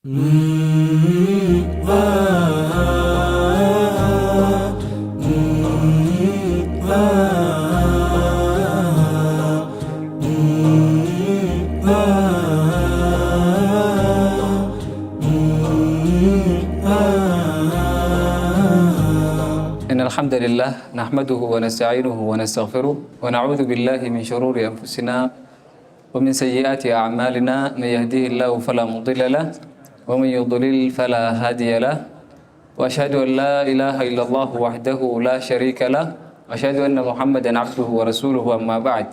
إن الحمد لله نحمده ونستعينه ونستغفره ونعوذ بالله من شرور أنفسنا ومن سيئات أعمالنا، من يهديه الله فلا مضل له ومن يضلل فلا هادي له، وأشهد أن لا إله إلا الله وحده لا شريك له، وأشهد أن محمدا عبده ورسوله. أما بعد،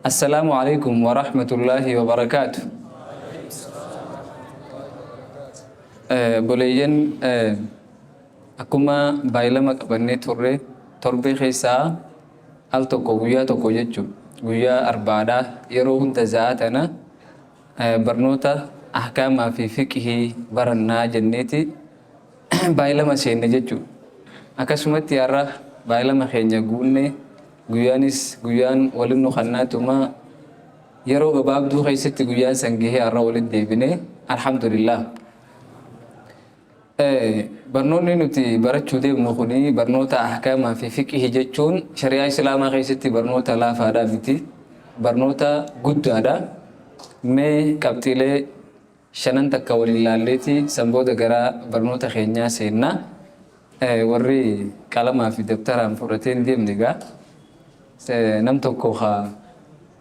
السلام عليكم ورحمة الله وبركاته. Obboleeyyan, akkuma baay'ilama qabannee turre, torbee keessaa al tokko, guyyaa tokko jechuun guyyaa Arbaadhaa, yeroo hunda za'aa tana barnoota ahkaamaa fi fiqhii barannaa jenneeti baay'ilama seenne jechuudha. Akkasumatti har'a baay'ilama keenya guunne, guyyaanis guyyaan waliin nu kannaatuma yeroo gabaabduu keessatti guyyaan san gahee har'a walitti deebine, alhamdulillah. Barnoonni nuti barachuu deemnu kuni barnoota ahkaamaa fi fiqhii jechuun shari'aa Islaamaa keessatti barnoota laafaadhaa miti. Barnoota guddaadha. Mee qabxiilee shanan takka waliin laalleeti san booda gara barnoota keenyaa seenna. Warri qalamaa fi dabtaraan fudhatee hin deemne egaa nam tokko haa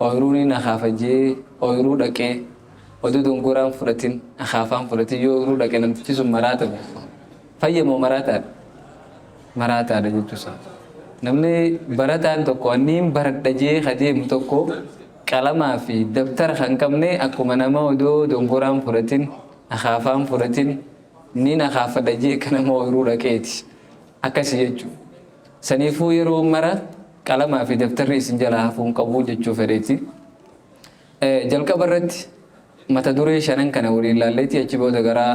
ooyiruu ni akaafa jee ooyiruu dhaqee oduu dongoraan fudhatin, akaafaan fudhatin yoo ooyiruu dhaqe, namtichi sun maraata fayya moo maraataadha? Maraataadha jechuusaa. Namni barataan tokko anniin baradha jee kadeemu tokko qalamaa fi dabtara kan qabne akkuma nama odoo dongoraan fudhatin, akaafaan fudhatin, niin akaafadha jee akka nama ooyiruu dhaqeeti. Akkasi jechuudha. Saniifuu yeroo mara qalamaa fi dabtarri isin jalaa hafuu hin qabu jechuu fedheeti. Jalqaba irratti mata duree shanan kana waliin ilaalleeti achi booda gara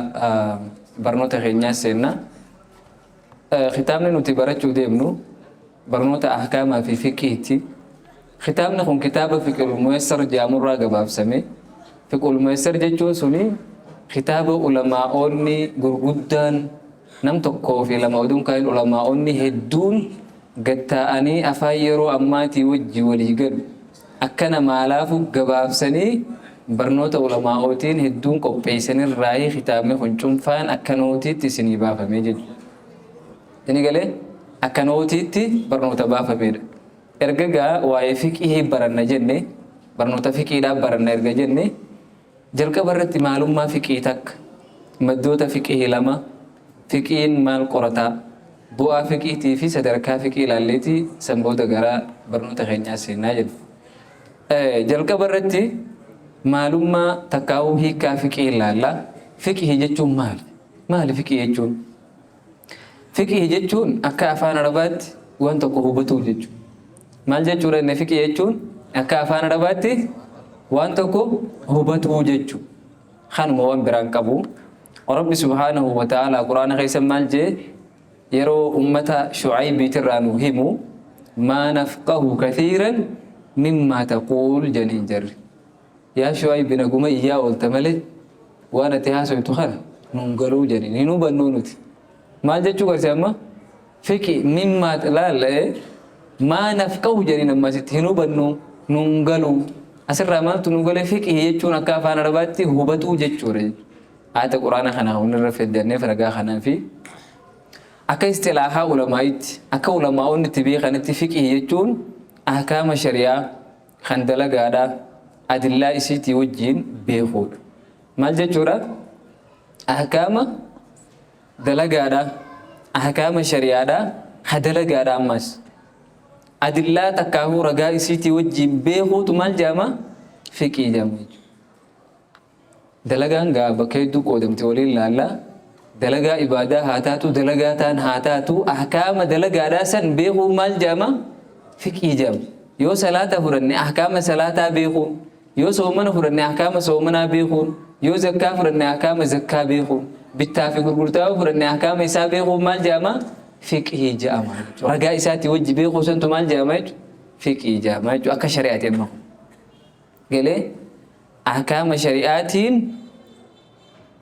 barnoota keenyaa seenna. Kitaabni nuti barachuu deemnu barnoota ahkaamaa fi fiqhiiti. Kitaabni kun kitaaba Fiqhul Muyassar jedhamurraa gabaabsame. Fiqhul Muyassar jechuun suni kitaaba ulamaa'oonni gurguddaan, nam tokkoo fi lama oduun kaa'in, ulamaa'onni hedduun gattaa'anii afaan yeroo ammaatii wajji walii galu akka namaa laafu gabaabsanii barnoota ulamaa'ootiin hedduun qopheessanirraayi kitaabni kun cunfaan akka nootiitti isinii baafamee jechuudha. Inni galee akka nootiitti barnoota baafameedha. Erga gaa waa'ee fiqhii baranna jenne, barnoota fiqhiidhaaf baranna erga jenne, jalqaba irratti maalummaa fiqhii takka, maddoota fiqhii lama, fiqhiin maal qorataa, bu'aa fiqhiitii fi sadarkaa fiqhii ilaalleeti san booda gara barnoota keenyaa seennaa jenna. Jalqaba irratti maalummaa takkaa'uu hiikkaa fiqhii ilaalla. Fiqhii jechuun maali? Maali fiqhii jechuun? Fiqhii jechuun akka afaan Arabaatti waan tokko hubatuu jechuudha. Maal jechuudha inni fiqhii jechuun? Akka afaan Arabaatti waan tokko hubatuu jechuudha. Kanuma, waan biraan qabu. Rabbi subhaanahu wa ta'ala Quraana keessa maal jee yeroo ummata Shucaybiitirraa nu himu? "ما نفقه كثيرا مما تقول" janiin jarri. Yaa Shucaybi, naguma iyyaa oolta malee waan ati haasoytu kana nuun galuu janiin, hin hubannuu nuti. Maal jechuu garse amma? Fiqi مما laal ما نفقه janiin, amma asitti hin hubannuu, nuun galuu. Asirraa maaltu nu galee? Fiqhi jechuun akka afaan Arabaatti hubatuu jechuudha. Ayata Quraana kana hundirra feddanneef ragaa kanaa fi akka istilaahaa ulamaa'itti, akka ulamaa'onni itti beekanitti, fiqhi jechuun ahkaama shari'aa kan dalagaadhaa adillaa isiitii wajjiin beekuudha. Maal jechuudha? Ahkaama dalagaadhaa, ahkaama shari'aadhaa ha dalagaadhaa ammas adillaa takkaahuu ragaa isiitii wajjiin beekuutu maal jedhama? Fiqhii jedhama jechuudha. Dalagaan gaa bakka hedduu qoodamte, waliin laallaa. Dalagaa ibaadaa haa taatu, dalagaa taan haa taatu, ahkaama dalagaadhaa san beekuu maal jedhama? Fiqhii jedhama. Yoo salaata fudhanne ahkaama salaataa beekuun, yoo soomana fudhanne ahkaama soomanaa beekuun, yoo zakkaa fudhanne ahkaama zakkaa beekuun, bittaa fi gurgurtaa yoo fudhanne ahkaama isaa beekuun maal jedhama? Fiqhii jedhama. Ragaa isaatii wajji beekuu santu maal jedhama jechuudha? Fiqhii jedhama jechuudha akka shari'aati amma kun. Galee ahkaama shari'aatiin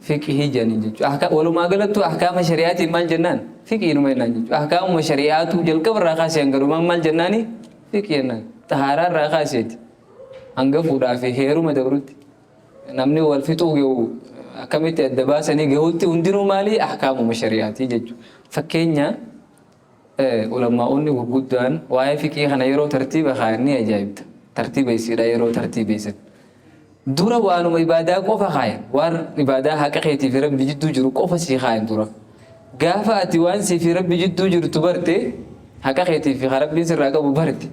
Fiqhii jedhaniin jechuudha. Walumaa galattuu ahkaama shari'aatiin maal jennaan? Fiqhiinuma jennaan jechuudha. Ahkaamuma shari'aatu jalqaba irraa kaasee hanga dhumaan maal jennaani? Fiqhii jennaan. Xahaaraa irraa kaaseeti hanga fuudhaa fi heeruma dabrutti namni wal fixuu gahu akkamitti adda baasanii gahutti hundinuu maali? Ahkaamuma shari'aati jechuudha. Fakkeenya, ulamaa'onni gurguddaan waa'ee fiqhii kana yeroo tartiiba kaayan ni ajaa'ibta. Tartiiba isiidha yeroo tartiibeessan. Dura waanuma ibaadaa qofa kaayan. Waan ibaadaa haqa keetii fi Rabbi jidduu jiru qofa sii kaayan dura. Gaafa ati waan sii fi Rabbi jidduu jirtu barte, haqa keetii fi ka Rabbiin sirraa qabu barte.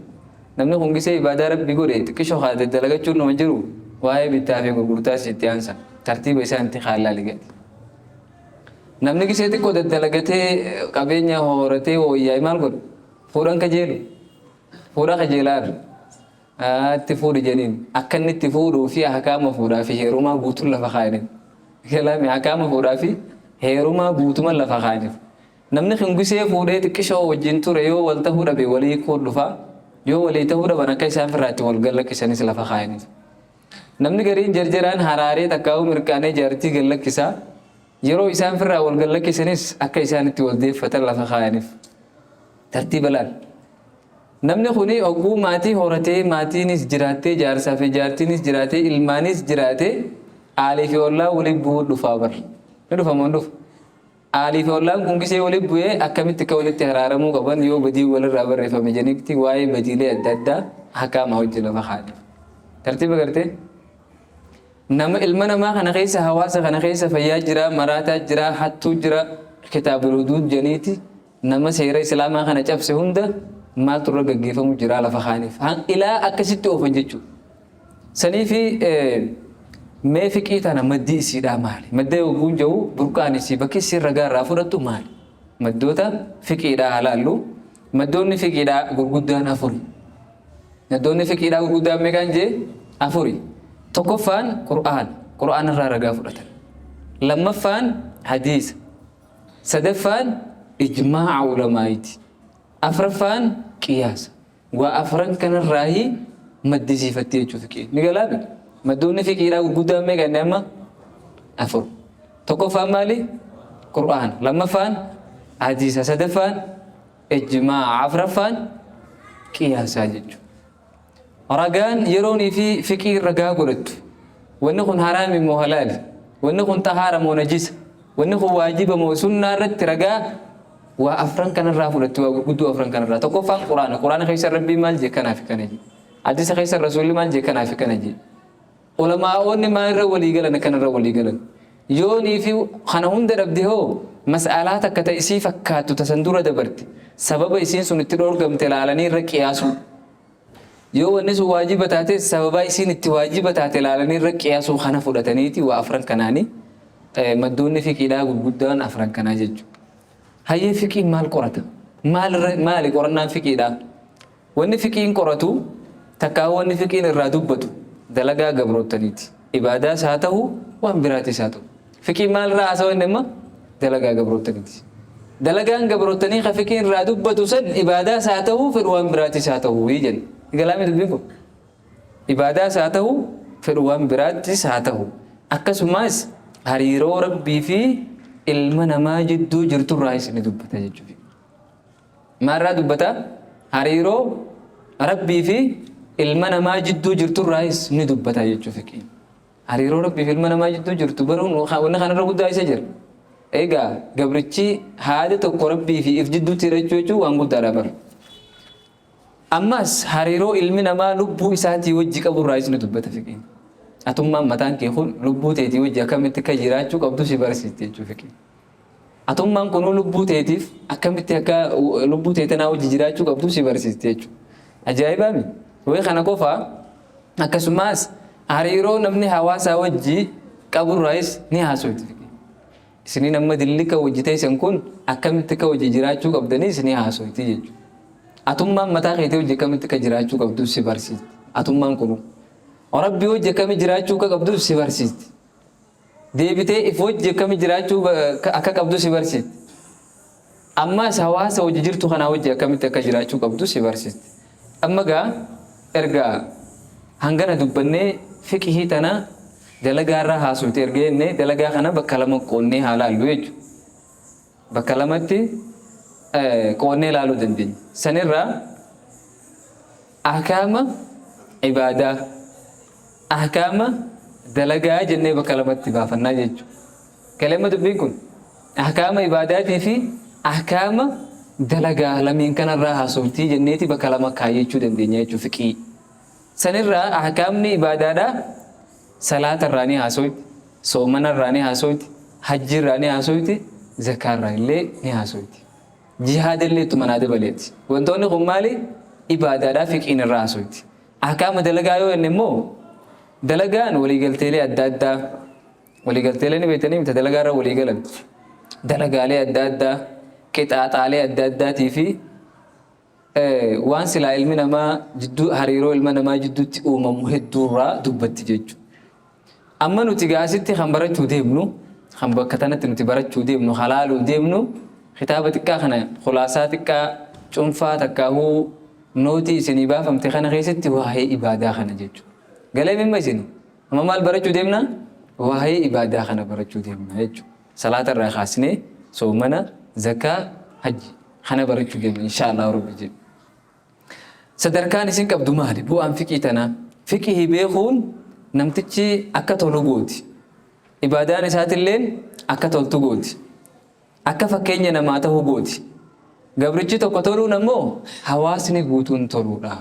Namni kun gisee ibaadaa Rabbi godhe xiqqisho kaa daddalagachuun numa jiru waa'ee bittaa fi gurgurtaa sitti aansa. Tartiiba isaan itti kaayan laali gadi. Namni gisee xiqqoo daddalagatee qabeenya horatee wooyyaa'e maal godha? Fuudhan kajeelu. Fuudha kajeelaa irra. Itti fuudhi jeniin. Akka inni itti fuudhuu fi ahkaama fuudhaa fi heerumaa guutuun lafa kaayaniif. Kalaami ahkaama fuudhaa fi heerumaa guutuman lafa kaayaniif. Namni kun gisee fuudhee xiqqishoo wajjin ture yoo wal tahuu dhabe walii hiikuun dhufa. Yoo walii tahuu dhaban akka isaan firraa itti wal gallakkisanis lafa kaayaniif. Namni gariin jarjaraan haraaree takkaa'uu mirqaanee jaartii gad lakkisa. Yeroo isaan firraa wal gad lakkisanis akka isaan itti wal deeffatan lafa kaayaniif. Tartiiba laal. Namni kuni hogguu maatii horatee maatiinis jiraattee jaarsaa fi jaartiinis jiraatee ilmaanis jiraatee aalii fi ollaan walitti bu'uu dhufaa bar. Ni dhufa moo hin dhufu? Aalii fi ollaan kun gisee walitti bu'ee akkamitti akka walitti araaramuu qaban yoo badiin walirraa barreeffame jenitti waa'ee badiilee adda addaa hakaama hojii lafa kaa'aniif. Tartiiba gartee? Nama ilma namaa kana keessa hawaasa kana keessa fayyaa jira, maraataa jira, hattuu jira, kitaabul huduud jeniiti nama seera islaamaa kana cabse hunda maaltu irra gaggeeffamu jira lafa kaaniif. Ilaa akkasitti oofan jechuudha. Saniifi mee fiqhii tana maddi isiidhaa maali? Madda yogguun jedhu burqaan isii bakki isiin ragaa irraa fudhattu maali? Maddoota fiqhiidhaa haa laallu. Maddoonni fiqhiidhaa gurguddaan afuri. Maddoonni fiqhiidhaa gurguddaan meeqaan jee? Afuri. Tokkoffaan Qur'aana. Qur'aana irraa ragaa fudhatan. Lammaffaan hadiisa. Sadaffaan ijmaa'a ulamaa'iiti. Afraffaan qiyaasa. Waa afran kanarraahi maddisiifatti jechuu fiqiin. Ni galaami? Maddoonni fiqiidhaa gurguddaan meeqa inni amma? Afur. Tokkoffaan maali? Qur'aana. Lammaffaan hadiisa. Sadaffaan ijmaa'a. Afraffaan qiyaasaa jechuudha. Ragaan yeroonii fi fiqiin ragaa godhattu. Wanni kun haraami moo halaali? Wanni kun xahaara moo najisa? Wanni kun waajiba moo sunnaa irratti ragaa waa afran kanarraa fudhatti, waa gurguddoo afran kanarraa. Tokkoffaan Quraana. Quraana keessa Rabbiin maal jee? Kanaa fi kana jee. Hadiisa keessa Rasuulli maal jee? Kanaa fi kana jee. Ulamaa'oonni maalirra walii galan? Kanarra walii galan. Yoonii fi kana hunda dhabde hoo mas'alaa takka ta isii fakkaattu ta san dura dabarte sababa isiin sun itti dhoorgamte laalanii irra qiyaasuu. Yoo wanni sun waajiba taates sababaa isiin itti waajiba taate laalanii irra qiyaasuu kana fudhataniiti waa afran kanaani maddoonni fiqiidhaa gurguddaan afran kanaa jechuudha. Hayyee, fiqiin maal qorata? Maal maali qorannaan fiqiidhaa? Wanni fiqiin qoratu takkaa wanni fiqiin irraa dubbatu dalagaa gabroottaniiti. Ibaadaas haa ta'u, waan biraatis haa ta'u. Fiqiin maal irraa haasawa inni amma? Dalagaa gabroottaniiti. Dalagaan gabroottanii ka fiqiin irraa dubbatu san ibaadaas haa ta'u, fedhu waan biraatis haa ta'u jenna. Galaami dubbiin kun? Ibaadaas haa ta'u, fedhu waan biraattis haa ta'u. Akkasumas hariiroo Rabbii fi ilma namaa jidduu jirturraayis ni dubbata jechuudha. Maalirraa dubbata? Hariiroo Rabbii fi ilma namaa jidduu jirturraayis ni dubbata jechuudha fiqiin. Hariiroo Rabbii fi ilma namaa jidduu jirtu baruun wanni kanarra guddaa isa jira. Egaa gabrichi haada tokko Rabbii fi if jidduutti hidhachuu jechuun waan guddaadha bara. Ammas hariiroo ilmi namaa lubbuu isaatii wajji qaburraayis ni dubbata fiqiin. Atummaan mataan kee kun lubbuu teetii wajji akkamitti akka jiraachuu qabdu si barsiisti jechuudha fiqiin. Atummaan kunuu lubbuu teetiif akkamitti akka lubbuu tee tanaa wajji jiraachuu qabdu si barsiisti jechuudha. Ajaa'ibaami! Wayi kana qofa, akkasumas hariiroo namni hawaasaa wajji qaburraayis ni haasofti fiqiin. Isiniin amma dillika wajji teessan kun akkamitti akka wajji jiraachuu qabdaniis ni haasofti jechuudha. Atummaan mataa keetii wajji akkamitti akka jiraachuu qabdu si barsiisti. Atummaan kunuu. Rabbii wajji akkamitti jiraachuu akka qabdu si barsiisti. Deebitee if wajji akkamitti jiraachuu akka qabdu si barsiisti. Ammas hawaasa wajji jirtu kanaa wajji akkamitti akka jiraachuu qabdu si barsiisti. Amma gaa erga hangana dubbannee fiqhii tana Dalagaa irraa haasofte erga jennee dalagaa kana bakka lama qoonnee haa laallu jechuudha. Bakka lamatti qoonnee laaluu dandeenya. Sanirraa ahkaama ibaadaa, ahkaama dalagaa jennee bakka lamatti baafannaa jechuudha. Galee dubbiin kun ahkaama ibaadaatii fi ahkaama dalagaa lameen kanarraa haasoftii jenneeti bakka lama kaayyachuu dandeenya jechuudha fiqii. Sanirraa ahkaamni ibaadaadhaa salaatarraa ni haasofti, soomanarraa ni haasofti, hajjiirraa ni haasofti, zakaarraa illee ni haasofti. Jihaadallee ittuma naa dabaleeti. Wantoonni kun maali? Ibaadaadhaa fiqiin irraa haasofti. Ahkaama dalagaa yoo jenne immoo dalagaan waliigalteelee adda addaa waliigalteelee ni beektanii miti dalagaa irra walii galan dalagaalee adda addaa qixaaxaalee adda addaatii fi waan silaa ilmi namaa jidduu hariiroo ilma namaa jidduutti uumamu hedduurraa dubbatti jechuudha. Amma nuti gaasitti kan barachuu deemnu kan bakka tanatti nuti barachuu deemnu halaaluu deemnu kitaaba xiqqaa kana khulaasaa xiqqaa cuunfaa takkaahuu nootii isinii baafamte kana keessatti waa'ee ibaadaa kana jechuudha. Galee mimma isin amma maal barachuu deemna? Waa'ee ibaadaa kana barachuu deemna jechuudha. Salaata irraa kaasnee soomana, zakaa, hajji kana barachuu deemna inshaallah rabbi jedhu. Sadarkaan isin qabdu maali? Bu'aan fiqii tanaa. Fiqii beekuun namtichi akka tolu gooti. Ibaadaan isaatilleen akka toltu gooti. Akka fakkeenya namaa ta'uu gooti. Gabrichi tokko toluun ammoo hawaasni guutuun toluudha.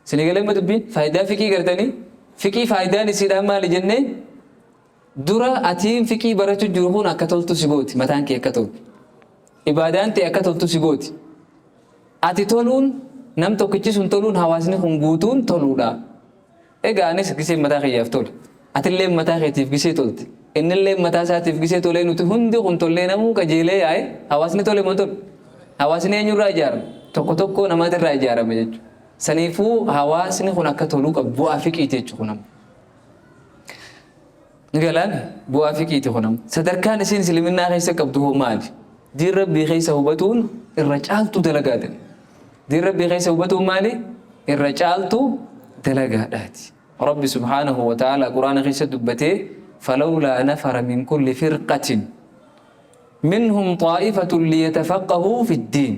Isinii galee dubbiin faayidaa fiqii gartanii fiqii faayidaan isiidhaan maali jennee dura atiin fiqii barachuu jiru kun akka toltu si gooti mataan kee akka tolu. Ibaadaan ta'e akka toltu si gooti. Ati toluun nam tokkichi sun toluun hawaasni kun guutuun toluudha. Egaa anis gisee mataa kiyyaaf tole. Atillee mataa keetiif gisee tolte. Innillee mataa isaatiif gisee tolee nuti hundi kun tollee namuu qajeelee yaa'e hawaasni tole moo tole? Hawaasni eenyurraa ijaarame? Tokko tokko namaatirraa ijaarame jechuudha. Saniifuu hawaasni kun akka toluu qabu bu'aa fiqiiti jechuudha kun amma. Ni galaan bu'aa fiqiiti kun amma. Sadarkaan isin isliminnaa keessa qabdu hoo maali? Diin rabbii keessa hubatuun irra caaltu dalagaadha. Diin rabbii keessa hubatuun maali? Irra caaltu dalagaadhaati. Rabbi subhaanahu wa ta'ala quraana keessa dubbatee falawlaa nafara min kulli firqatin minhum xaa'ifatun liyatafaqqahuu fi ddiin.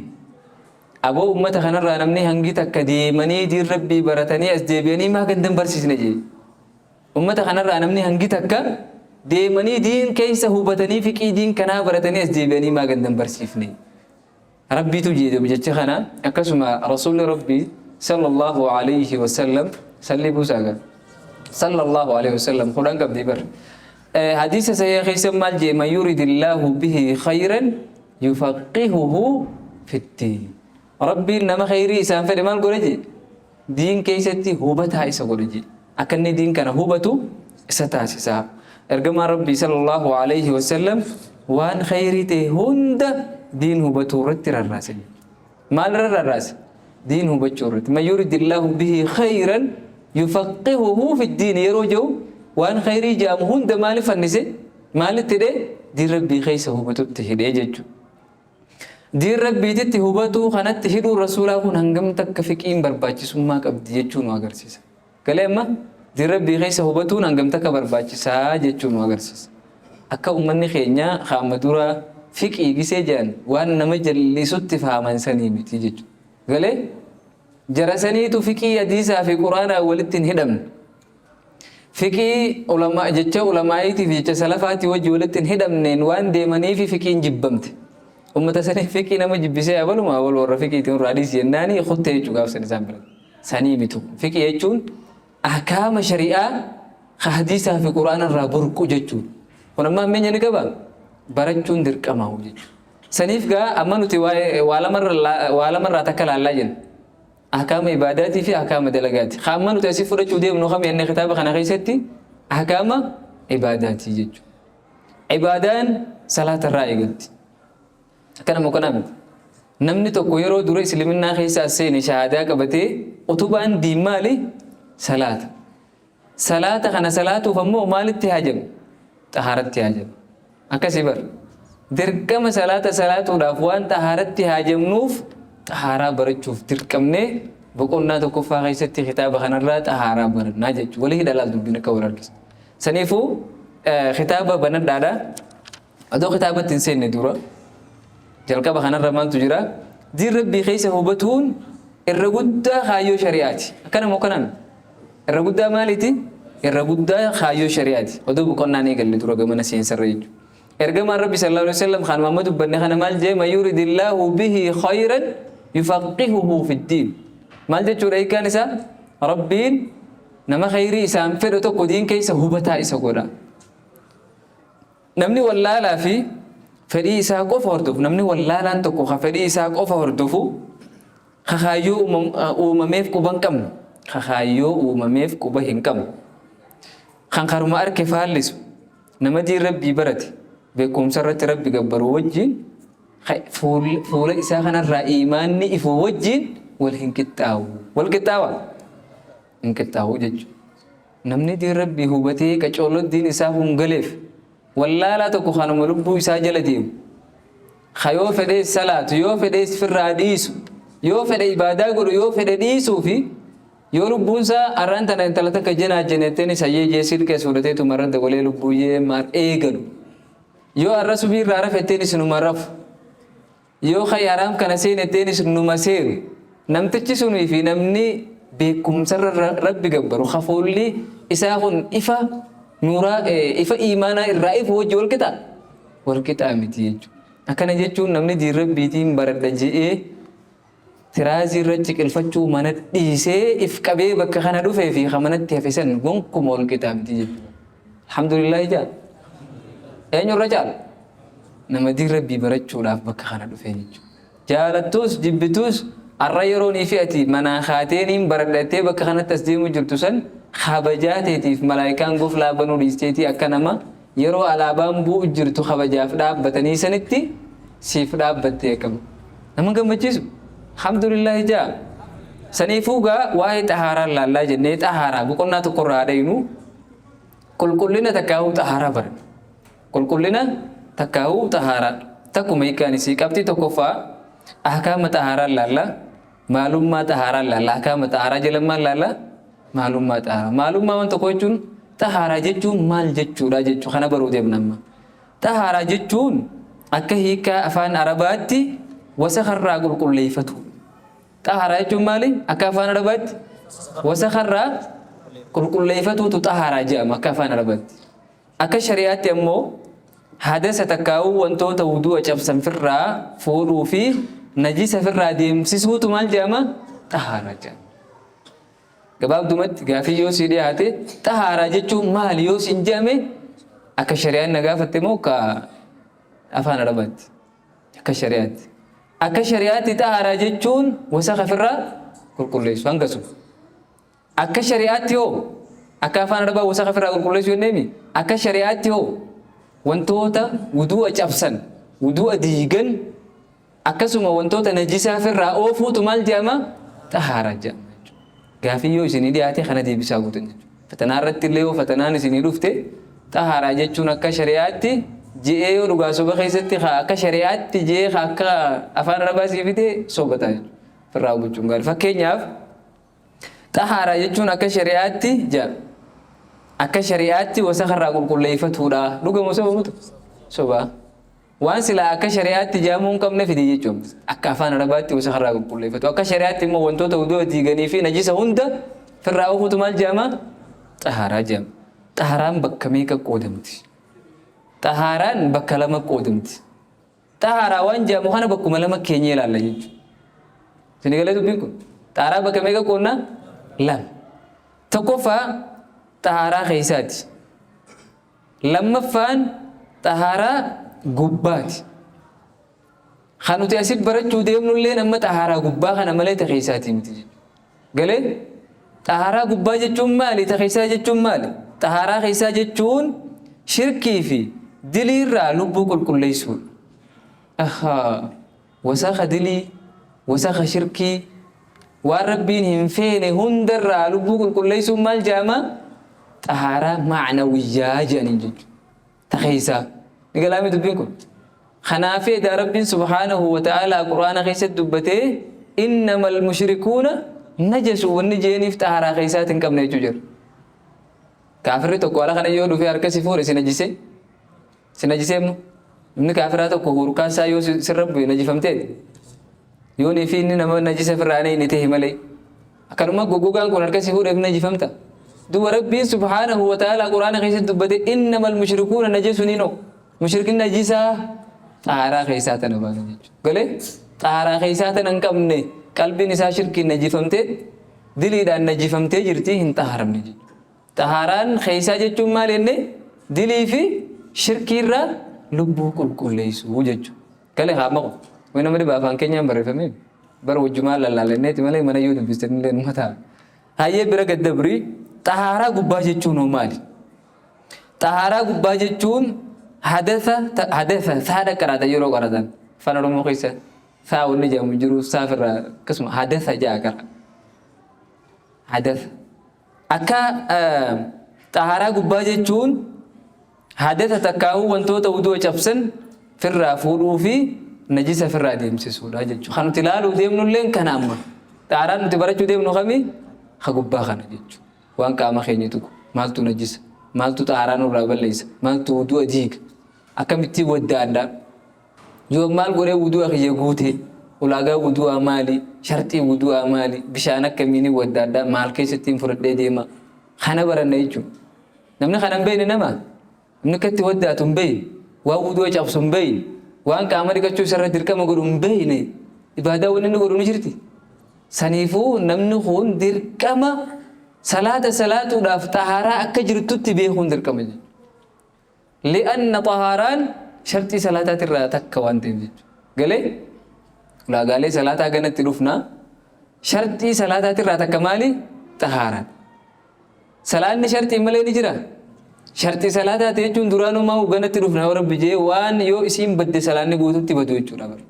Aboo ummata kanarraa namni hangi takka deemanii diin rabbii baratanii as deebi'anii maa gandan barsiisne jee. Ummata kanarraa namni hangi takka deemanii diin keessa hubatanii fiqii diin kanaa baratanii as deebi'anii maa gandan barsiifne. Rabbiitu jedhe jecha kana akkasuma rasuulli rabbii sallallahu alayhi wasallam salli buusaa sallallahu alayhi wasallam kudhan qabdi bar. Hadiisa sahiha keessa maal jee man yuridillahu bihi khayran yufaqihuhu fiddiin. Rabbiin nama khayrii isaan fedhe maal godhe jee diin keessatti hubataa isa godhe jee akka inni diin kana hubatu isa taasisa. Ergamaan Rabbii sallallahu alayhi wasallam waan khayrii ta'e hunda diin hubatuu irratti rarraase. Maal irra rarraase? Diin hubachuu irratti. Man yuridillahu bihi khayran yufaqihuhu fiddiin yeroo jedhu waan khayrii jedhamu hunda maaliif fannise? Maalitti hidhee? Diin Rabbii keessa hubatutti hidhee jechuudha. Diin Rabbiititti hubatuu kanatti hidhuun rasuulaa kun hangam takka fiqiin barbaachisummaa qabdi jechuu nu agarsiisa. Galee amma diin Rabbii keessa hubatuun hangam takka barbaachisaa jechuu nu agarsiisa. Akka uummanni keenya kaama dura fiqii gisee jedhan waan nama jallisutti faaman sanii miti jechuudha. Galee jara saniitu fiqii hadiisaa fi quraanaa walitti hin hidhamne. Fiqii ulama jecha ulamaa'iitiif jecha salafaatii wajji walitti hin hidhamneen waan deemaniif fiqiin jibbamte. Ummata sanii fiqii nama jibbisee abaluma abal warra fiqiitiin irraa dhiisi jennaani kuttee jechuu gaafsan isaan bira. Sanii mitu. Fiqii jechuun ahkaama shari'aa ka hadiisaa fi quraana irraa burqu jechuudha. Kun amma hammeenya ni qaba? Barachuun dirqama jechuudha. Saniif gaa amma nuti waa lamarraa takka laallaa jenna. Ahkaama ibaadaatii fi ahkaama dalagaati. Ka amma nuti asii fudhachuu deemnu kam jennee kitaaba kana keessatti ahkaama ibaadaatii jechuudha. Ibaadaan salaata irraa eegalti. Akkana moo kanaa miti. Namni tokko yeroo dura isliminnaa keessa as seene shahaadaa qabatee utubaan diin maali? Salaata. Salaata kana salaatuuf ammoo maalitti haajama? Xahaaratti haajama. Akkasii bar. Dirqama salaata salaatuudhaaf waan xahaaratti haajamnuuf xahaaraa barachuuf dirqamnee boqonnaa tokkoffaa keessatti kitaaba kanarraa xahaaraa barannaa jechuudha. Walii hidha laal dubbiin akka wal harkisa. Saniifuu kitaaba banadhaadha. Odoo kitaabatti hin seenne dura jalqaba kanarra maaltu jira? Diin Rabbii keessa hubatuun irra guddaa kaayyoo shari'aati. Akkana moo kanaan? Irra guddaa maaliiti? Irra guddaa kaayyoo shari'aati. Odoo boqonnaan eegalle dura gamana seensarra jechuudha. Ergamaan Rabbi sallallahu alaihi wasallam kanuma amma dubbanne kana maal jee? Man yuridillahu bihi khayran yufaqihuhu fiddiin. Maal jechuudha hiikkaan isaa? Rabbiin nama khayrii isaan fedhu tokko diin keessa hubataa isa godha. Namni wallaalaa fi fedhii isaa qofa hordofu, namni wallaalaan tokko ka fedhii isaa qofa hordofu, ka kaayyoo uumameef quba hin qabne, ka kaayyoo uumameef quba hin qabne, kan karuma arke faallisu, nama diin Rabbii barate, beekumsa irratti Rabbi gabbaru wajjin, fuula isaa kanarraa iimaanni ifu wajjin wal hin qixxaawu. Wal qixxaawa? Hin qixxaawu jechuudha. Namni diin Rabbii hubatee qacooloo diin isaa kun galeef wallaalaa tokko kanuma lubbuu isaa jala deemu. Ka yoo fedhees salaatu, yoo fedhees firraa dhiisu, yoo fedhe ibaadaa godhu, yoo fedhe dhiisuu fi yoo lubbuun isaa arraan tana intala takka jenaa jenetteen sayyee jee silkee fuudhatee tumarra dabalee lubbuu yee maar eegalu. Yoo arra subii irraa rafetteen numa rafu. Yoo ka'e haraam kana seenetteenis numa seenu. Namtichi sunii fi namni beekumsarra Rabbi gabbaru ka fuulli isaa kun ifa nuuraa ifa iimaanaa irraa ifu wajji wal qixaa? Wal qixaa miti jechuudha. Akkana jechuun namni diin Rabbiitiin baradha je'ee tiraazii irra ciqilfachuu mana dhiisee if qabee bakka kana dhufee fi ka manatti hafe san gonkuma wal qixaa miti jechuudha. Alhamdulillah jaa. Eenyu irra caala? Nama diin Rabbii barachuudhaaf bakka kana dhufe jechuudha. Jaalattuus jibbituus arra yeroonii fi ati manaa kaatee niin baradhattee bakka kanatti as deemu jirtu san kabajaa teetiif malaayikaan goflaa banuu dhiisteetii akka nama yeroo alaabaan bu'u jirtu kabajaaf dhaabbatanii sanitti siif dhaabbattee akkam nama gammachiisu. Alhamdulillah jaa. Saniifuu gaa waa'ee xahaaraa laallaa jennee xahaaraa boqonnaa tokkorraa dhaynu qulqullina takkaahuu xahaaraa baranna. Qulqullina takkaahuu xahaaraa. Takkuma hiikkaan isii qabxii tokkoffaa ahkaama xahaaraa laalla. Maalummaa xahaaraa laalla. Ahkaama xahaaraa jala maal laalla? Maalummaa xahaaraa. Maalummaa waan tokko jechuun xahaaraa jechuun maal jechuudha jechuu kana baruu deemna amma. Xahaaraa jechuun akka hiikkaa afaan Arabaatti wasakarraa qulqulleeffatu. Xahaaraa jechuun maali? Akka afaan Arabaatti wasakarraa qulqulleeffatuutu xahaaraa jedhama akka afaan Arabaatti. Akka shari'aatti ammoo hadasa takkaa'uu wantoota wudu'a cabsan firraa fuudhuu fi najisa firraa deemsisuutu maal jedhama? Xahaaraa jedhama. Gabaabdumatti gaafii yoo sii dhiyaate xahaaraa jechuun maali yoo siin jedhame akka shari'aan na gaafatte moo akka afaan Arabaatti? Akka shari'aatti. Akka shari'aatti xahaaraa jechuun wasaka firraa qulqulleessu hanga sun. Akka shari'aatti hoo akka afaan Arabaa wasaka firraa qulqulleessu jenneemi akka shari'aatti hoo wantoota wudu'a cabsan wudu'a diigan akkasuma wantoota najisaa firraa oofuutu maal jedhama? Xahaaraa jedhama jechuudha. Gaafii yoo isinii dhiyaate kana deebisaa guutan jechuudha. Fatanaa irratti illee yoo fatanaan isinii dhufte xahaaraa jechuun akka shari'aatti je'ee yoo dhugaa soba keessatti akka shari'aatti je'ee akka afaan Arabaa sii fide sobataa jechuudha. Firraa hubachuun gaarii. Fakkeenyaaf xahaaraa jechuun akka shari'aatti jedha. Akka shari'aatti wasakarraa qulqulleeffatuudha. Dhugama soba mutu? Sobaa. Waan silaa akka shari'aatti jedhamuu hin qabne fide jechuun akka afaan Arabaatti wasakarraa qulqulleeffatu. Akka shari'aatti immoo wantoota wudu'a diiganii fi najisa hunda firraa oofutu maal jedhama? Xahaaraa jedhama. Xahaaraan bakka meeqa qoodamti? Xahaaraan bakka lama qoodamti. Xahaaraa waan jedhamu kana bakkuma lama keenyee ilaalla jechuudha. Isin galee dubbiin kun? Xahaaraa bakka meeqa qoodna? Lama. Tokkoffaa xahaaraa keessaati. Lammaffaan xahaaraa gubbaati. Kan nuti asitti barachuu deemnullee amma xahaaraa gubbaa kana malee ta keessaati miti jechuudha. Galee xahaaraa gubbaa jechuun maali? Ta keessaa jechuun maali? Xahaaraa keessaa jechuun shirkii fi diliirraa lubbuu qulqulleessuudha. Ahaa wasakha dilii, wasakha shirkii, waan Rabbiin hin feene hundarraa lubbuu qulqulleessuun maal jedhama? Xahaaraa ma'nawiyyaa jedhaniin jechuudha. Ta keessaa. Ni galaami dubbiin kun? Kanaaf edaa Rabbiin subhaanahu wa ta'aalaa Qur'aana keessatti dubbatee innamal mushrikuuna najasu wanni jeeniif xahaaraa keessaati hin qabne jechuu jira. Kaafirri tokko ala kana yoo dhufee harka si fuudhe si najisee? Si najisee immoo? Namni kaafiraa tokko hurkaan isaa yoo sirra bu'e najifamteeti? Yoonii fi inni nama najisa firraa hin ta'e malee. Akkanuma goggogaan kun harka si fuudheef najifamta. Duuba Rabbiin subhaanahu wa ta'ala Quraana keessatti dubbate innamal mushrikuuna najasunino. Mushrikin najisaa xaaraa keessaa tana baana jechuudha. Galee xaaraa keessaa tana hin qabne qalbiin isaa shirkiin najifamtee diliidhaan najifamtee jirti hin xaharamne jechuudha. Xahaaraan keessaa jechuun maal jenne dilii fi shirkiirraa lubbuu qulqulleessuu jechuudha. Galee haa maqu. Wani nama dhiba afaan keenyaan barreeffamee bara wajjumaan lallaalenneeti malee mana yoo dubbistanillee numa ta'a. Hayyee bira gad dabrii xahaaraa gubbaa jechuun hoo maali? Xahaaraa gubbaa jechuun hadatha hadatha saadha qaraatan yeroo qaratan afaan Oromoo keessa saa wanni jedhamu jiru saafirraa akkasuma hadatha ja'a qara. Hadatha. Akka xahaaraa gubbaa jechuun hadatha takkaa'uu wantoota wudu'a cabsan firraa fuudhuu fi najisa firraa deemsisuudha jechuudha. Kan nuti ilaaluu deemnulleen kana amma. Xahaaraan nuti barachuu deemnu kami? Ka gubbaa kana jechuudha. Waan qaama keenya tuqu maaltu najisa? Maaltu xaharaa nurraa balleessa? Maaltu wudu'a diiga? Akkamittiin waddaadha? Yoo maal godhee wudu'a kiyya guute? Ulaagaa wudu'aa maali? Sharxii wudu'aa maali? Bishaan akkamiin waddaadha? Maal keessattiin fudhadhee deema? Kana baranna jechuudha. Namni kana hin beekne nama namni akka itti waddaatu hin beekne, waan wudu'a cabsu hin beekne, waan qaama dhiqachuu isarra dirqama godhu hin beekne, ibaadaa wanni inni godhu ni jirti. Saniifuu namni kun dirqama salaata salaatuudhaaf xahaaraa akka jirtutti beekuun dirqama jechuudha. Li'anna xahaaraan sharxii salaataatirraa takka waan ta'eef jechuudha. Galee ulaagaalee salaataa ganatti dhufna. Sharxii salaataatirraa takka maali? Xahaaraan. Salaanni sharxii malee ni jira? Sharxii salaataati jechuun duraanuu maa ganatti dhufna yoo Rabbi jee waan yoo isiin badde salaanni guututti badu jechuudha bara.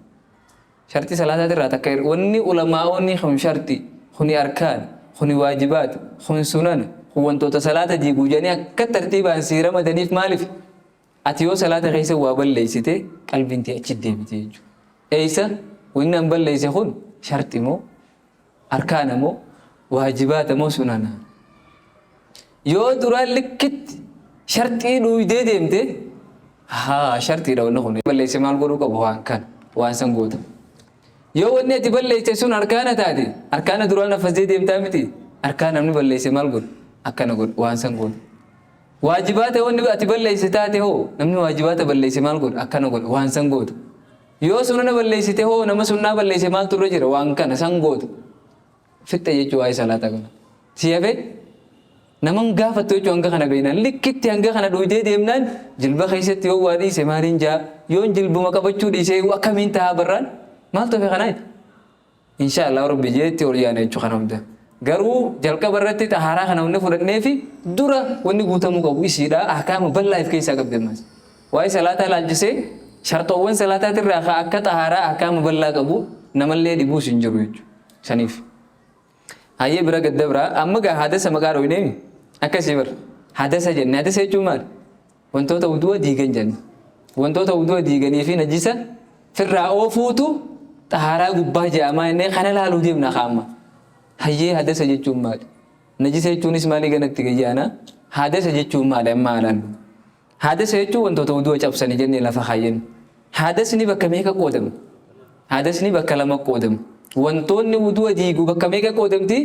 Sharxii salaataatirraa takka wanni ulamaa'onni kun sharxii, kuni arkaan, kuni waajibaat, kun sunana, kun wantoota salaata diiguu jedhanii akka tartiibaan sii ramadaniif maaliif? Ati yoo salaata keessa waa balleessite qalbiin tee achi deebite jechuudha. Eessa wanni an balleesse kun sharxi moo arkaana moo waajibaata moo sunana? Yoo duraan likkitti sharxii dhuuydee deemte haa sharxiidha wanni kun balleesse maal godhuu qabu waan kana waan san goota. Yoo wanni ati balleesse sun arkaana taate arkaana duraan hafasdee deemtaa miti arkaan namni balleesse maal godhu akkana godhu waan san goota. Waajibaata wanni ati balleesse taate hoo namni waajibaata balleesse maal godhu akkana godhu waan san goota. Yoo sunana balleessite hoo nama sunnaa balleesse maaltu irra jira waan kana san goota. Fixxe jechuu waa'ee salaata kana. Si hafe naman gaafattu jechuu hanga kana beeknaan likkitti hanga kana dhuydee deemnaan jilba keessatti yoo waa dhiise maaliin jaa yoon jilbuma qabachuu dhiise akkamiin tahaa barraan maaltu hafe kanaa insha Allah rabbi jeetti ol yaana jechuu kana hunda. Garuu jalqaba irratti xahaaraa kana wanni fudhanneefi dura wanni guutamuu qabu isiidha ahkaama bal'aa if keessaa qabdi ammas. Waa'ee salaataa ilaalchisee sharxoowwan salaataatirraa ka akka xahaaraa ahkaama bal'aa qabu namallee dhibuus hin jiru jechuudha. Saniif. Hayyee bira gad dabraa amma gaa hadasa maqaa dhooyneemi akkasii bar hadasa jenne hadasa jechuun maali? Wantoota wudu'a diigan jenne. Wantoota wudu'a diiganii fi najisa firraa oofuutu xahaaraa gubbaa je'amaa jennee kana laaluu deemna kaa amma. Hayyee hadasa jechuun maali? Najisa jechuunis maali ganatti gayyaana? Hadasa jechuun maali amma haa laallu. Hadasa jechuun wantoota wudu'a cabsani jennee lafa kaayyannu. Hadasni bakka meeqa qoodama? Hadasni bakka lama qoodama. Wantoonni wudu'a diigu bakka meeqa qoodamti?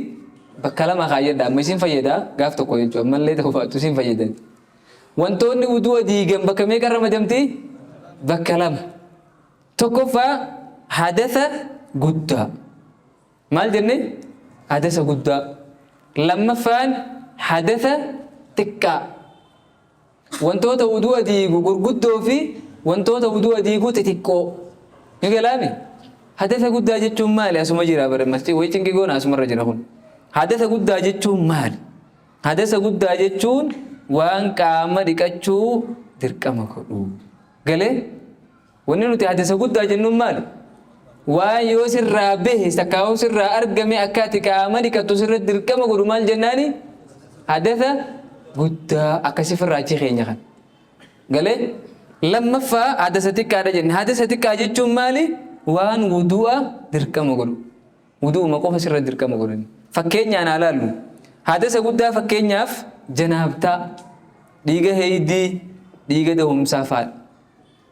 Bakka lama kaayyadha. Amma isin fayyada gaaf tokko jechuudha. Ammallee ta'uu baattu isin fayyadan. Wantoonni wudu'a diigan bakka meeqa ramadamti? Bakka lama. Tokkoffaa hadasa guddaa. Maal jenne? Hadasa guddaa. Lammaffaan hadasa xiqqaa. Wantoota wudu'a diigu gurguddoo fi wantoota wudu'a diigu xixiqqoo. Ni galaami? Hadasa guddaa jechuun maali? Asuma jira bara masjid wayi cinqii goona asumarra jira kun. Hadasa guddaa jechuun maali? Hadasa guddaa jechuun waan qaama dhiqachuu dirqama godhu. Galee? Wanni nuti hadasa guddaa jennuun maali? Waan yoo sirraa bahe takkaa'uu sirraa argame akka ati qaama dhiqattu sirra dirqama godhu maal jennaani? Hadasa guddaa akkasi firraa achi keenya kan. Galee? Lammaffaa hadasa xiqqaadha jenne. Hadasa xiqqaa jechuun maali? Waan wudu'a dirqama godhu. Wudu'uma qofa sirra dirqama godhan. Fakkeenyaan haa laallu. Hadasa guddaa fakkeenyaaf Janaabtaa, dhiiga heeydii, dhiiga dahumsaa faadha.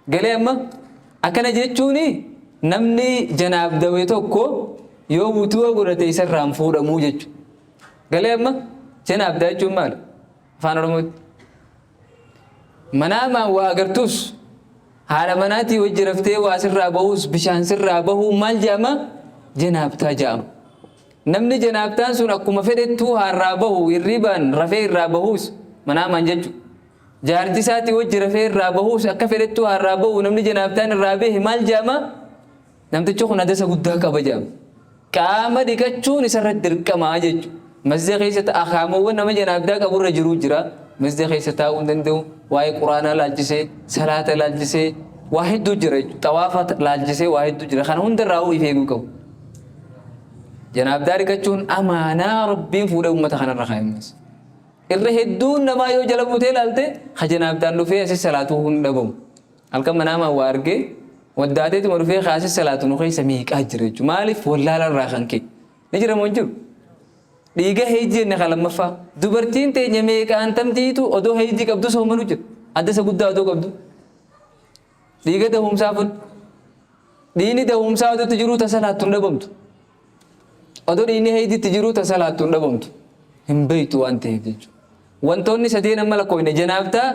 Galee amma? Akkana jechuun namni janaabdawe tokko yoo wudu'a godhate isarraa hin fuudhamuu jechuudha. Galee amma? Janaabdaa jechuun maali? Afaan Oromootti. Manaamaan waa agartus, haadha manaatii wajji raftee waa sirraa bahus, bishaan sirraa bahuu maal jedhama? Janaabtaa jedhama. Namni janaabtaan sun akkuma fedhettuu haarraa bahu, hirribaan rafee irraa bahus, manaamaan jechuudha. Jaartii isaatii wajji rafee irraa bahus, akka fedhettuu haarraa bahu, namni janaabtaan irraa bahe maal jedhama? Namtichi kun hadasa guddaa qaba jedhama. Qaama dhiqachuun isarratti dirqamaa jechuudha. Masjida keessatti ahkaamawwan nama janaabdaa qaburra jiruu jira. Masjida keessa taa'uu hin danda'u. Waa'ee Quraanaa laalchisee, salaata laalchisee waa hedduu jira jechuudha. Xawaafa laalchisee waa hedduu jira. Kana hundarraa if eeguu qabu. Janaabdaa dhiqachuun amaanaa Rabbiin fuudhee uummata kanarra kaa'e ammas. Irra hedduun namaa yoo jala buutee ilaalte ka janaabdaan dhufee asi salaatuu hin dhabamu. Halkan manaamaan waa argee waddaateetuma dhufee ka asi salaatu nu keessa meeqaa jira jechuudha. Maaliif wallaala irraa kan ka'e. Ni jira moo hin jiru? Dhiiga heeydii jenne ka lammaffaa. Dubartiin teenya meeqaan tamtiitu odoo heeydii qabdu soomanu jira. Haddasa guddaa odoo qabdu. Dhiiga dahumsaa fudhu. Dhiigni dahumsaa odoo itti jiruu ta salaattu hin dhabamtu. Odoo dhiigni heeydiitti jiruu ta salaattu hin dhabamtu. Hin beektu waan ta'eef jechuudha. Wantoonni sadeen amma lakkoofne janaabtaa,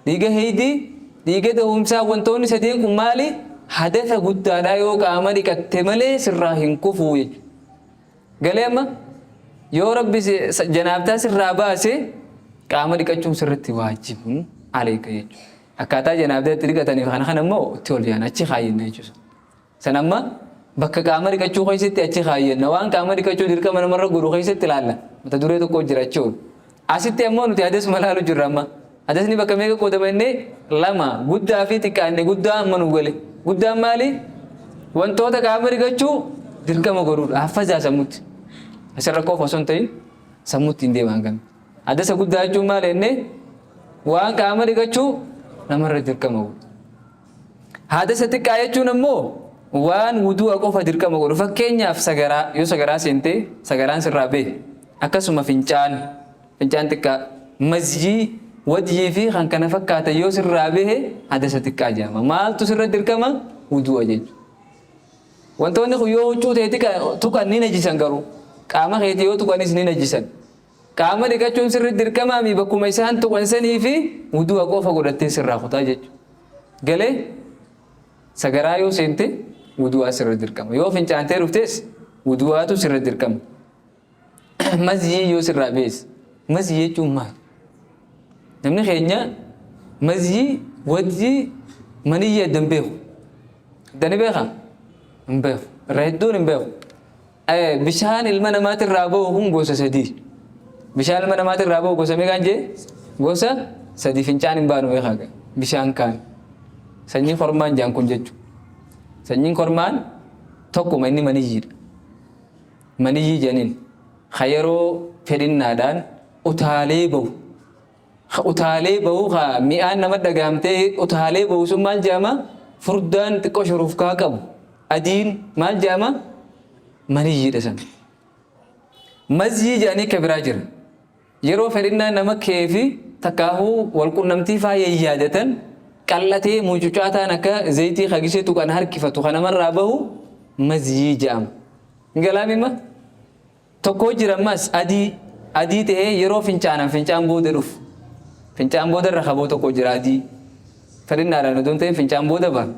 dhiiga heeydii, dhiiga dahumsaa, wantoonni sadeen kun maali? Hadatha guddaadha, yoo qaama dhiqatte malee sirraa hin kufuu jechuudha. Galee amma? Yoo Rabbi janaabtaa sirraa baase, qaama dhiqachuun sirratti waajibun aleeka jechuudha. Akkaataa janaabdaa itti dhiqataniif kana kana immoo itti ol yaana, achi kaayyanna jechuudha. San amma bakka qaama dhiqachuu keessatti achi kaayyanna. Waan qaama dhiqachuu dirqama namarra godhu keessatti ilaalla. Mata duree tokko jira achi ol. Asitti ammoo nuti hadasuma ilaalu jirra amma. Hadasni bakka meeqa qoodama jennee? Lama. Guddaa fi xiqqaa jenne. Guddaa amma nu gale. Guddaan maali? Wantoota qaama dhiqachuu dirqama godhudha. Haffazaa sammutti. Asirra qofa osoo hin ta'in sammutti hin deeman kan. Hadasa guddaa jechuun maali jennee? Waan qaama dhiqachuu namarra dirqama godhu. Hadasa xiqqaa jechuun ammoo waan wudu'a qofa dirqama godhu. Fakkeenyaaf, sagaraa, yoo sagaraa seentee sagaraan sirraa bahe, akkasuma fincaan, fincaan xiqqaa, mazyii, wadyii fi kan kana fakkaatan yoo sirraa bahe hadasa xiqqaa jedhama. Maaltu sirra dirqama? Wudu'a jechuudha. Wantoonni kun yoo huccuu ta'e tuqan ni najisan, garuu qaama keetii yoo tuqanis ni najisan. Qaama dhiqachuun sirri dirqamaami, bakkuma isaan tuqan sanii fi wudu'a qofa godhattee sirraa kutaa jechuudha. Galee? Sagaraa yoo seente wudu'aa sirra dirqama. Yoo fincaantee dhuftes wudu'aatu sirra dirqama. Mazyii yoo sirraa bees. Mazyii jechuun maali? Namni keenya mazyii, wadyii, maniyyii adda hin beeku. Adda ni beekaa? Hin beeku. Irra hedduun hin beeku. Bishaan ilma namaatirraa bahu kun gosa sadii. Bishaan ilma namaatirraa bahu gosa meeqaan jee? Gosa sadii. Fincaan hin baanu beekaa bishaan kaan. Sanyii kormaan jaan kun jechuudha. Sanyiin kormaan tokkuma, inni maniyyiidha. Maniyyii jedhaniin. Ka yeroo fedhinnaadhaan utaalee bahu. Ka utaalee bahu, ka mi'aan nama dhagahamtee utaalee bahu sun maal jedhama? Furdaan xiqqoo shurufkaa qabu. Adiin maal jedhama? Maniyyiidha san. Mazyii jedhanii ka biraa jira. Yeroo fedhinnaan nama keefi takkaahuu walqunnamtii faa yayyaadatan qal'atee mucucaataan akka zayitii ka gisee tuqan harkifatu ka namarraa bahu mazyii jedhama. Hin galaami amma? Tokko jira ammas, adii adii ta'ee yeroo fincaanan fincaan booda dhufu. Fincaan booda irra kaboo tokko jira adii. Fedhinnaadhaan odoo hin ta'in fincaan booda baha.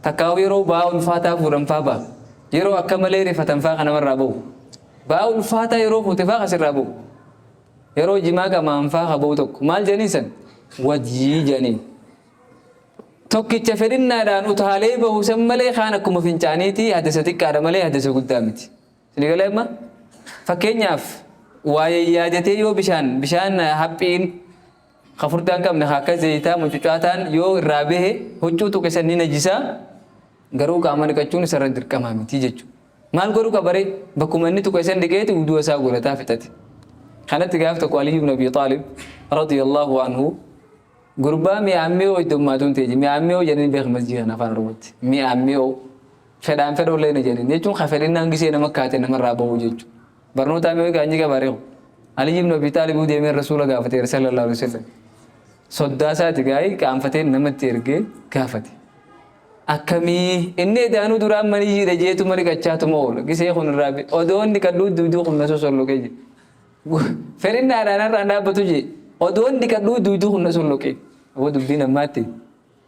Takkaahuu yeroo ba'aa ulfaataa fuudhan faa baha. Yeroo akka malee rifatan faa ka namarraa bahu. Ba'aa ulfaataa yeroo fuute faa ka sirraa bahu. Yeroo jimaa qamaan faa ka bahu tokko. Maal jedhaniin san? Wadyii jedhaniin. Tokkicha fedhinnaadhaan utaalee bahu san malee kaan akkuma fincaaniiti, hadasa xiqqaadha malee hadasa guddaa miti. Isin galee amma? Fakkeenyaaf, waa yayyaadatee yoo bishaan haphiin ka furdaa hin qabne, ka akka zayitaa mucucaataan yoo irraa bahe, huccuu tuqe san ni najisaa, garuu qaama dhiqachuun isarra dirqamaa miti jechuudha. Maal godhuu qaba ree? Bakkuma inni tuqe san dhiqeeti wudu'a isaa godhataa fixate. Kanatti gaaf tokko Aliyyu ibn Abi Xaalib radiyallahu anhu gurbaa mi'aa mi'oo iddummaatuun ta'e, mi'aa mi'oo jedhanii beeku masjida kana afaan Oromootti. Mi'aa mi'oo fedhaan fedhoollee na jedhan jechuun ka fedhinnaan gisee nama kaate namarraa bahu jechuudha. Barnoota mi'oo gaanyi qabaaree kun. Ali ibn Abi Xaalib deemee Rasuula gaafateera sallallahu alaihi wasallam. Soddaa isaati gaa'ii qaanfatee namatti ergee gaafate. Akkamii inni edaanuu duraan maniyyiidha jeetuma dhiqachaatuma oola. Gisee kun irraa odoo inni dhiqadhuu duuduu kun na sosolloqee jedhe. Fedhinnaadhaan har'aan dhaabbatu jee odoo inni dhiqadhuu duuduu kun na solloqee. Aboo dubbiin ammaatti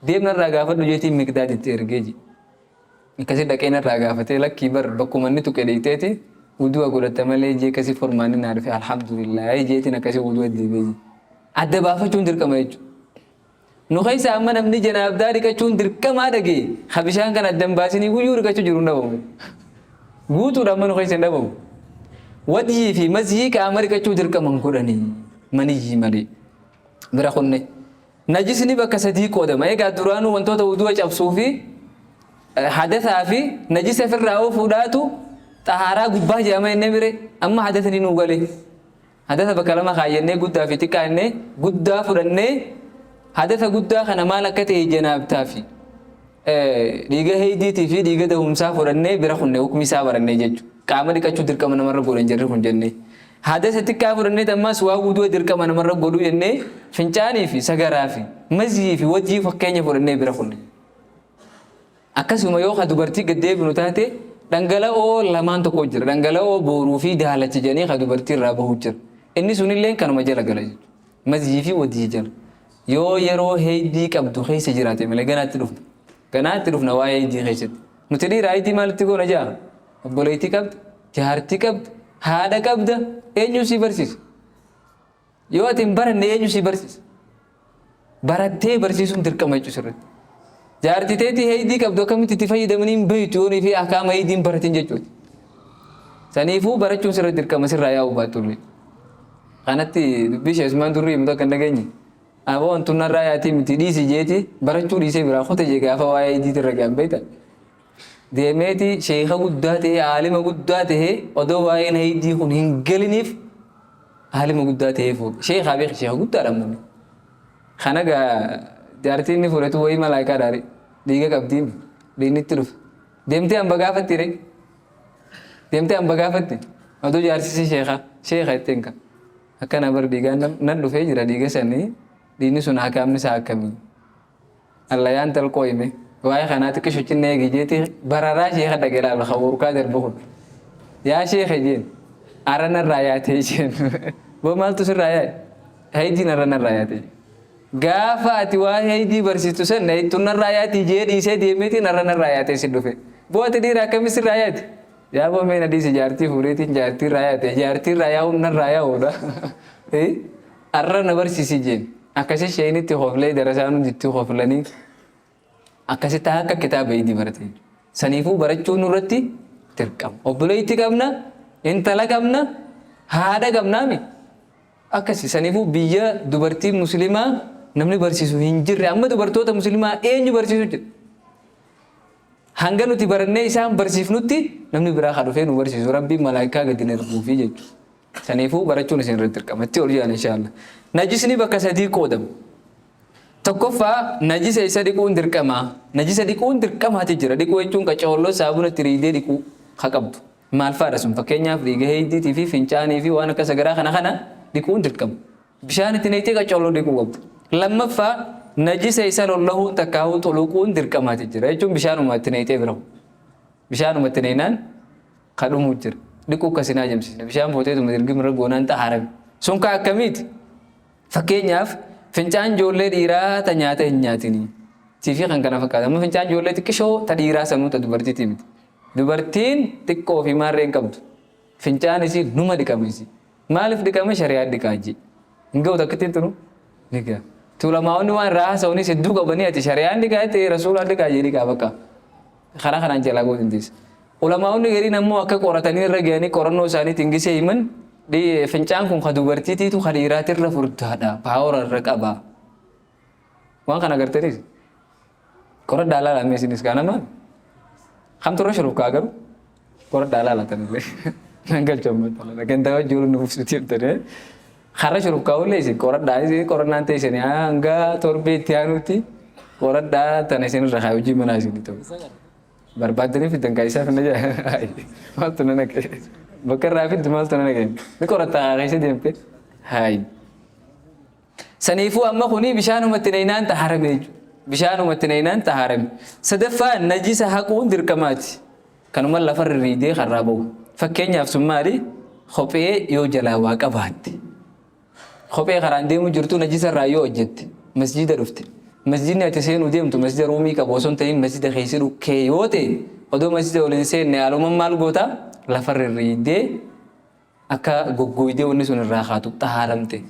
deemna irraa gaafadhu jeetiin Miqdaad itti ergee jedhe. Akkasi dhaqee narraa gaafatee lakkii bar bakkuma inni tuqe dhiqxeeti wudu'a godhatta malee jee akkasi furmaanni naa dhufe alhamdulillaahi jeetiin akkasi wudu'a deebi'e jee. Adda baafachuun dirqama jechuudha. Nu keessa amma namni janaabdaa dhiqachuun dirqamaa dhagee ha bishaan kana adda hin baasinii guyyuu dhiqachuu jiru hin dhabamu. Guutuudha amma nu keessa hin dhabamu. Wadyii fi mazyii qaama dhiqachuu dirqama hin godhanii maniyyii malee. Bira kunne. Najisni bakka sadii qoodama. Egaa duraanuu wantoota wudu'a cabsuu fi hadathaa fi najisa ofirraa oofuudhaatu xahaaraa gubbaa jedhama jennee mire amma hadathni nuu gale. Hadatha bakka lama kaayyannee guddaa fi xiqqaa jennee guddaa fudhannee hadatha guddaa kana maal akka ta'e janaabtaa fi dhiiga heeydiitii fi dhiiga dahumsaa fudhannee bira kunne hukmi isaa barannee jechuudha. Qaama dhiqachuu dirqama namarra godhan jarri kun jennee. Hadasa xiqqaa fudhannee ammas waa wudu'a dirqama namarra godhu jennee fincaanii fi sagaraa fi mazyii fi wajjii fakkeenya fudhannee bira kunne. Akkasuma yoo ka dubartii gad deebinu taate dhangala'oo lamaan tokko jira. Dhangala'oo booruu fi daalacha jedhanii ka dubartii irraa bahu jira. Inni sunillee kanuma jala gala jechuudha. Mazyii fi wajjii jala. Yoo yeroo heeydii qabdu keessa jiraate malee ganaatti dhufna. Ganaatti dhufna waa'ee heeydii keessatti. Nuti dhiira heeydii maalitti goona jaa? Obboleettii qabda, jaartii qabda, haadha qabda, eenyu sii barsiisa? Yoo ati hin baranne eenyu sii barsiisa? Barattee barsiisuun dirqama jechuudha sirriitti. Jaartii teetii heeydii qabdu akkamitti itti fayyadamanii hin beektu yoonii fi akaama heeydii hin baratin jechuudha. Saniifuu barachuun sirra dirqama sirraa yaa'uu baattullee. Kanatti dubbii Sheekh Usmaan Durrii himtu akka hin dhageenye. Aboo wantu narraa yaatii miti dhiisi jeeti barachuu dhiisee biraa kute jee gaafa waa'ee heeydiitti irra ga'an beekta. Deemeeti sheeka guddaa ta'ee aalima guddaa ta'ee odoo waa'een heeydii kun hin galiniif aalima guddaa ta'ee fuudhe. Sheekaa beeki sheeka guddaadha ammoo. Kana gaa jaartiin inni fuudhetu wayii malaayikaa dhaari. Dhiiga qabdiin dhiigni itti dhufe. Deemtee hamba gaafatti ree. Deemtee hamba gaafatti. Odoo jaarsisi sheeka sheeka ittiin ka. Akkana bar dhiigaan nan dhufee jira dhiiga sanii dhiigni sun hakaamni isaa akkamii. Allayaan talqoo hime. Waa'ee kanaa xiqqisho cinna eegi jeeti bararaa sheeka dhaqe laal ka urkaa darbu kun. Yaa sheeka jeen arra narraa yaatee jeen. Boo maaltu sirraa yaa'e? Haydiin arra narraa yaatee. Gaafa ati waa'ee haydii barsiistu san tun narraa yaatii jee dhiisee deemeetiin arra narraa yaatee si dhufe. Boo ati dhiira akkamii sirraa yaati? Yaa boo mee na dhiisi jaartii fuudheetiin jaartii irraa yaate jaartii irraa yaa'uun narraa yaa'uudha. Arra na barsiisi jeen. Akkasi sheeynitti koflee darasaan hundi itti koflanii akkasitti akka kitaaba iidii barate jechuudha. Saniifuu barachuun nurratti dirqama. Obboleetti qabna, intala qabna, haadha qabnaami. Akkasi saniifuu biyya dubartii muslimaa namni barsiisu hin jirre amma dubartoota muslimaa eenyu barsiisu jira? Hanga nuti barannee isaan barsiifnutti namni biraa ka dhufee nu barsiisu Rabbiin malaayikaa gadi hin erguufi jechuudha. Saniifuu barachuun isin irratti dirqama. Itti ol jedhan inshaallah. Najisni bakka sadii qoodama. Tokkoffaa najisa isa dhiquun dirqama. Najisa dhiquun dirqamaati jira. Dhiquu jechuun qacoolloo saabuna itti riidee dhiquu ka qabdu. Maal fa'aadha sun? Fakkeenyaaf dhiiga heeydiitii fi fincaanii fi waan akka sagaraa kana kana dhiquun dirqama. Bishaan itti naqxee qacoolloo dhiquu qabdu. Lammaffaa najisa isa lollahuun takkaahuu xuluquun dirqamaati jira. Jechuun bishaanuma itti naqxee bira. Bishaanuma itti naqnaan ka dhumuu jira. Dhiquu akkas hin haajamsiisne. Bishaan fuuteetuma dirgim irra goonaan xaharame. Sun ka akkamiiti? Fakkeenyaaf fincaan ijoollee dhiiraa ta nyaata hin nyaatinii. Tii fi kan kana fakkaatan. Amma fincaan ijoollee xiqqishoo ta dhiiraa sanuu ta dubartiitii miti. Dubartiin xiqqoo fi maarree hin qabdu. Fincaan isii numa dhiqama isii. Maaliif dhiqama? Shari'aan dhiqaa jee. Hin ga'u takkittiin tunu? Ni ga'a. Tulamaa'onni waan irraa haasa'unis hedduu qabanii ati shari'aan dhiqaa jette rasuulaan dhiqaa jee dhiqaa bakka. Karaa kanaan jalaa gooti hin teesse. Ulamaa'onni gariin ammoo akka qoratanii irra ga'anii qorannoo isaaniitiin gisee himan fincaan kun ka dubartiitiitu ka dhiiraatirra furdaadha paawara irra qaba. Waan kana agartaniis qoradhaa ilaalaa mee isinis kaa nama kamtu irra shurufkaa garuu qoradhaa ilaalaa tanillee nan galchu amma tana gandaa wajji wal nuuf jettanii karra shurufkaa ullee isin qoradhaa isin qorannaan teessanii hanga torbee itti aanutti qoradhaa tana isin irra haa hojii manaa isin ta'u. Barbaaddanii fiddan kaa isaaf na jaa maaltu na naqe. Bakka irraa fiddu maaltu na nageenye. Ni qoratta keessa deemte. Haayi. Saniifuu amma kuni bishaanumatti naynaan xaharame jechuudha. Bishaanumatti naynaan xaharame. Sadaffaa, najisa haquun dirqamaati. Kanuma lafa rirriidee karraa bahu. Fakkeenyaaf sun maali? Kophee yoo jalaa waa qabaatte. Kophee karaan deemu jirtu najisa irraa yoo hojjette, masjiida dhufte. Masjiidni ati seenuu deemtu masjiida ruumii qabu osoo hin ta'in masjiida keessi dhukkee yoo ta'e, odoo masjiida ol hin seenne aluman maal goota? Lafa rirriidee akka goggooydee wanni sun irraa kaatu xahaaramte.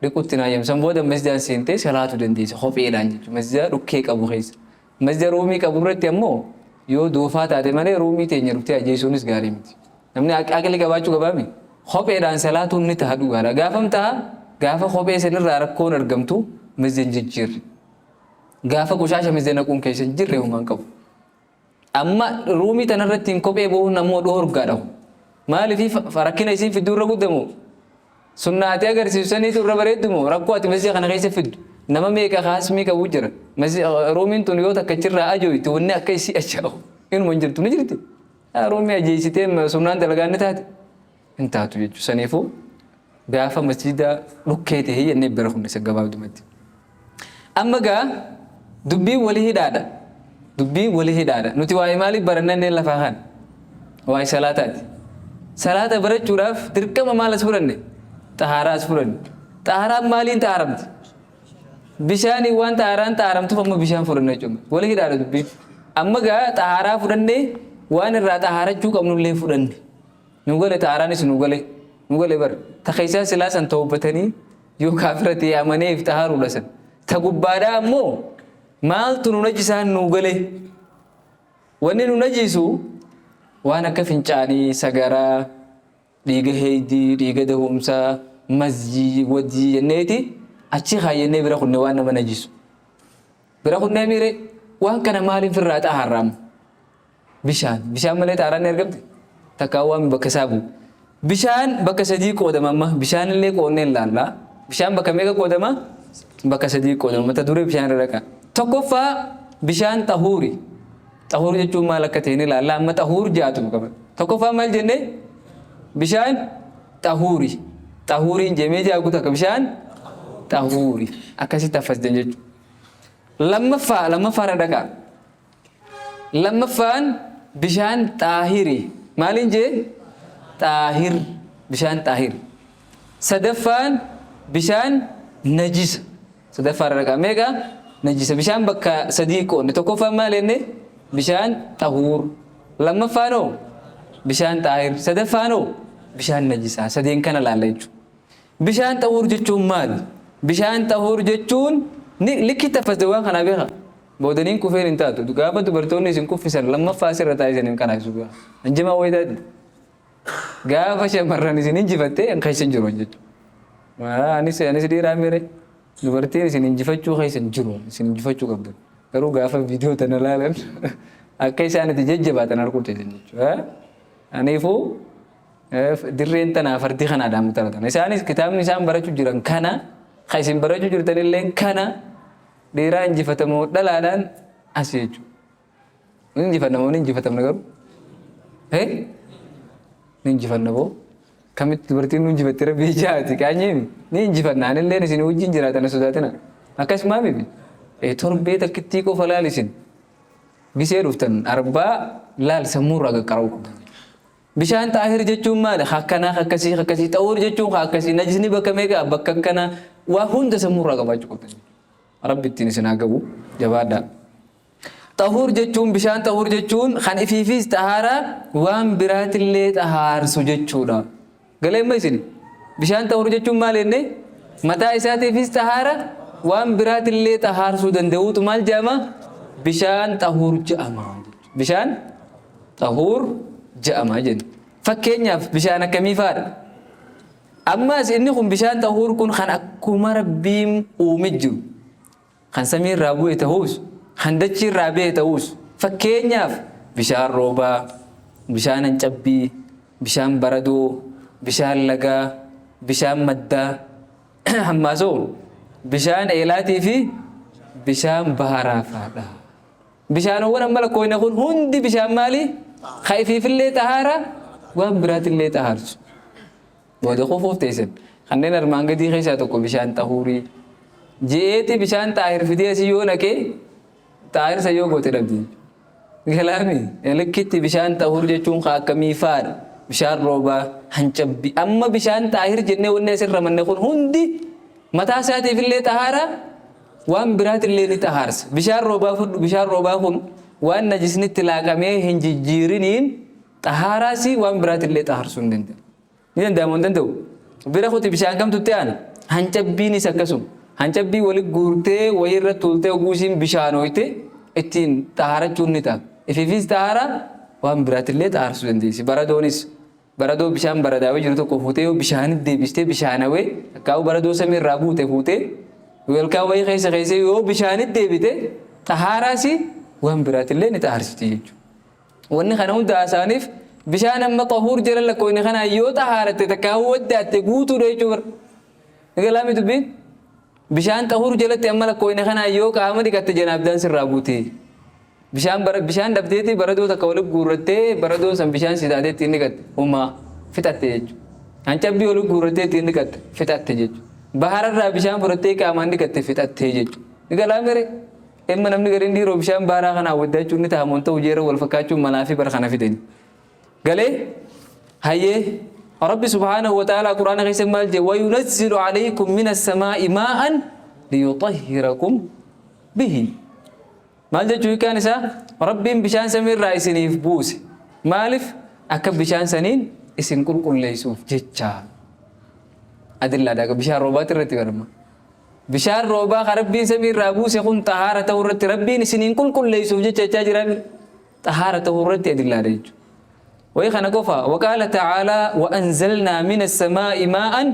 Dhiquutti hin. San booda masjiidaan seentee salaatu dandeessa kopheedhaan jechuudha. Masjiida dhukkee qabu keessa. Masjiida ruumii qabu irratti ammoo yoo doofaa taate malee ruumii teenya dhuftee ajjeesuunis gaarii miti. Namni aqli qabaachuu qabaami. Kopheedhaan salaatuun ni taha dhugaadha. Gaafam taha? Gaafa kophee sanirraa rakkoon argamtu masjiida hin jijjiirre. Gaafa qoshaasha masjiida naquun keessa hin jirre humaan qabu. Amma ruumii tanarratti hin kophee bahuun ammoo dhoorgaadha. Maaliif rakkina isiin fidduu irra guddamu? Sunnaa ati agarsiisu saniitu irra bareeddumoo rakkoo ati masjiida kana keessa fiddu? Nama meeqa kaasmii qabu jira. Ruumiin tun yoo takka achirraa ajooyte wanni akka isii ajaa'u inuma hin jirtu, ni jirti. Ruumii ajeessitee sunnaan dalagaan ni taate? Hin taatu jechuudha. Saniifuu gaafa masjiida dhukkee ta'e jennee bira kun isa gabaabdumatti. Amma gaa dubbiin walii hidhaadha. Dubbiin walii hidhaadha. Nuti waa'ee maaliif baranna inneen lafaa kana? Waa'ee salaataati. Salaata barachuudhaaf dirqama maal as fudhanne? Xahaaraa as fudhanne. Xahaaraan maaliin xahaaramti? Bishaaniin waan xahaaraan xahaaramtuuf amma bishaan fudhanna jechuudha. Walii hidhaadha dubbiin. Amma gaa xahaaraa fudhannee waan irraa xahaarachuu qabnullee fudhanne. Nu gale, xahaaraanis nu gale. Nu gale bar. Ta keessaa silaa san tawbatanii yoo kaafira ta'e amaneef xahaaruudha san. Ta gubbaadhaa ammoo maaltu nu najisaan nu gale? Wanni nu najisu waan akka fincaanii, sagaraa, dhiiga heeydii, dhiiga dahumsaa, mazyii, wadii jenneeti achi kaayyannee bira kunne waan nama najisu. Bira kunnee miire waan kana maaliif irraa xahaarra amma? Bishaan. Bishaan malee xaharaan ni argamti? Takkaa waan bakka isaa bu'u. Bishaan bakka sadii qoodama amma. Bishaan illee qoodnee ilaalla. Bishaan bakka meeqa qoodama? Bakka sadii qoodama. Mata duree bishaan irra dhaqa. Tokkoffaa, bishaan xahuuri. Xahuur jechuun maal akka ta'e ni ilaalla. Amma xahuur jaatu qaba. Tokkoffaa maal jennee? Bishaan xahuuri. Xahuuriin jemee jaagu takka bishaan xahuuri. Akkasitti affasdan jechuudha. Lammaffaa, lammaffaa irra dhaqaa. Lammaffaan bishaan xaahiri. Maaliin jee? Xaahir. Bishaan xaahir. Sadaffaan bishaan najisa. Sadaffaa irra dhaqaa. Meeqa? Najisa. Bishaan bakka sadii qoodne. Tokkoffaan maal jenne? Bishaan xahuur. Lammaffaan hoo? Bishaan xaahir. Sadaffaan hoo? Bishaan najisaa. Sadeen kana laalla jechuudha. Bishaan xahuur jechuun maali? Bishaan xahuur jechuun ni likkitti affasde waan kanaa beeka. Boodaniin kufeen hin taatu. Gaafa dubartoonni isin kuffisan lammaffaa asirra taa'ee isin qanaasu beeka. Anjimaa wayii taati. Gaafa shamarran isin injifatte hin keessa hin jiru jechuudha. Anis dhiiraa mere dubartiin isin injifachuu keessa hin jiru, isin injifachuu qabdu. Garuu gaafa viidiyoo tana laalan akka isaan itti jajjabaatan arguu teessan jechuudha. Aniifuu dirreen tanaa fardi kanaadhaan mutaratan. Isaanis kitaabni isaan barachuu jiran kana, kan isin barachuu jirtanillee kana, dhiiraa injifatamoo dhalaadhaan as jechuudha. Ni injifanna moo ni injifatamna garuu? Ni injifanna boo? Kamitti dubartiin nu injifatte rabbi jaati qaanyeemi? Ni injifanna, anilleen isin wajjin jiraatan hin sodaatina. Akkasumaa miti. Torbee takkittii qofa laal isin. Gisee dhuftan arbaa laal sammuurraa qaqqara'uu qabdan. Bishaan xaahir jechuun maali? Akkanaa, akkasii, akkasii. Xahuur jechuun akkasii. Najisni bakka meeqa? Bakka akkanaa. Waa hunda sammuurraa qabaachuu qabdan. Rabbi ittiin isin haa gahu. Jabaadhaa. Xahuur jechuun, bishaan xahuur jechuun kan ifiifis xahaaraa waan biraatillee xahaarsu jechuudha. Galee amma isin bishaan xahuur jechuun maal jennee? Mataa isaatiifis xahaara, waan biraatillee xahaarsuu danda'uutu maal jedhama? Bishaan xahuur jedhama. Bishaan xahuur jedhama jenna. Fakkeenyaaf bishaan akkamii fa'aadha? Ammas inni kun bishaan xahuur kun kan akkuma Rabbiin uume jiru. Kan samii irraa bu'e ta'uus, kan dachii irraa ba'e ta'uus, fakkeenyaaf bishaan roobaa, bishaan hancabbii, bishaan baradoo, bishaan lagaa, bishaan maddaa, hammaasoo, bishaan eelaatii fi bishaan baharaa fa'aadha. Bishaanowwan amma lakkoofne kun hundi bishaan maali? Ka ifiifillee xahaara, Waan biraatillee xahaarsu. Booda kufuuf teessan. Kanneen armaan gadii keessaa tokko bishaan xahuurii. Je'eeti bishaan xaahir fidee asii yoo naqee xaahir san yoo goote dhabdi. Galaami likkitti bishaan xahuur jechuun ka akkamii faadha. Bishaan roobaa, hancabbi. Amma bishaan xaahir jennee wanni asirra manne kun hundi mataa isaatiif illee xahaara waan biraatillee ni xahaarsa. Bishaan roobaa fudhu bishaan roobaa kun waan najisnitti laaqamee hin jijjiiriniin xahaaraasi waan biraatillee xahaarsuu hin danda'a. Ni danda'ama hin danda'u? Bira kuti bishaan kamtu itti aana? Hancabbiinis akkasuma. Hancabbii wali guurtee wayii irra tuultee oguu isiin bishaanooyte ittiin xahaarachuun ni ta'a. Ifiifis xahaara waan biraatillee xahaarsuu dandeessi. Baradoonis baradoo bishaan baradaawee jiru tokko fuutee yoo bishaanitti deebistee bishaanawee takkaa'uu baradoo samii irraa buute fuutee welkaa wayii keessa keessee yoo bishaanitti deebite xahaaraasi waan biraatillee ni xahaarsiti jechuudha. Wanni kana hunda haasa'aniif bishaan amma xahuur jala lakkooyne kanaan yoo xahaaratte takkaahuu waddaatte guutuudha jechuu bar. Ni galaami dubbiin? Bishaan xahuur jalatti amma lakkooyne kanaan yoo qaama dhiqatte janaabdaan sirraa buute. Bishaan bara bishaan dhabdeeti baradoo takka wali guurrattee baradoon san bishaan si taatee ittiin dhiqatte homaa fixatte jechuudha. Hancabbii wali guurrattee ittiin dhiqatte fixatte jechuudha. Bahararraa bishaan fudhattee qaamaan dhiqatte fixattee jechuudha. Ni galaami ree? Imma namni gariin dhiiroo bishaan baaraa kanaan waddaachuun ni taha moo hin ta'u jeera wal fakkaachuun malaafi bara kana fidani. Galee? Hayyee. Rabbi subhaanahu wa ta'aalaa Qur'aana keessa maal jedhe? Wayunazzilu alaykum mina samaa'i maa'an liyuxahhirakum bihi. Maal jechuu hiikkaan isaa? Rabbiin bishaan samiirraa isiniif buuse. Maaliif? Akka bishaan saniin isin qulqulleessuuf jecha. Adillaadha. Bishaan roobaati irratti barama. Bishaan roobaa ka Rabbiin samii irraa buuse kun xahaara ta'uu irratti Rabbiin isiniin qulqulleessuuf jecha jechaa jiraa mire? Xahaara ta'uu irratti adillaadha jechuudha. Wayi kana qofa waqaala ta'aalaa wa anzalnaa mina samaa'i maa'an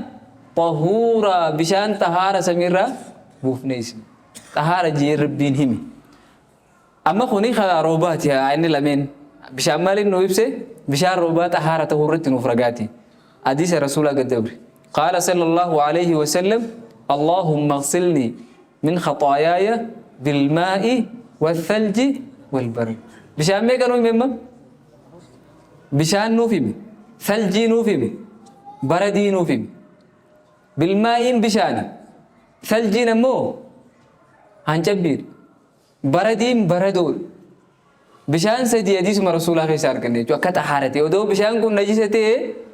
xahuuraa bishaan xahaara samii irraa buufne isin. Xahaara jee Rabbiin hime. Amma kuni ka roobaati inni lameen. Bishaan maaliin nuu ibse? Bishaan roobaa xahaara ta'uu irratti nuuf ragaati. Hadiisa Rasuulaa gad dabre. Qaala sallallahu alayhi wa sallam Allahumma ighsilnii min khaxaayaaya bilmaa'i wathalji walbarad. Bishaan meeqa nuu hime amma? Bishaan nuuf hime. Thaljii nuuf hime. Baradii nuuf hime. Bilmaa'iin bishaani. Thaljiin ammoo hancabbiidha. Baradiin baradoodha. Bishaan sadii hadiisuma Rasuulaa keessaa arganne jechuudha. Akka xahaara ta'e. Odoo bishaan kun najisa ta'e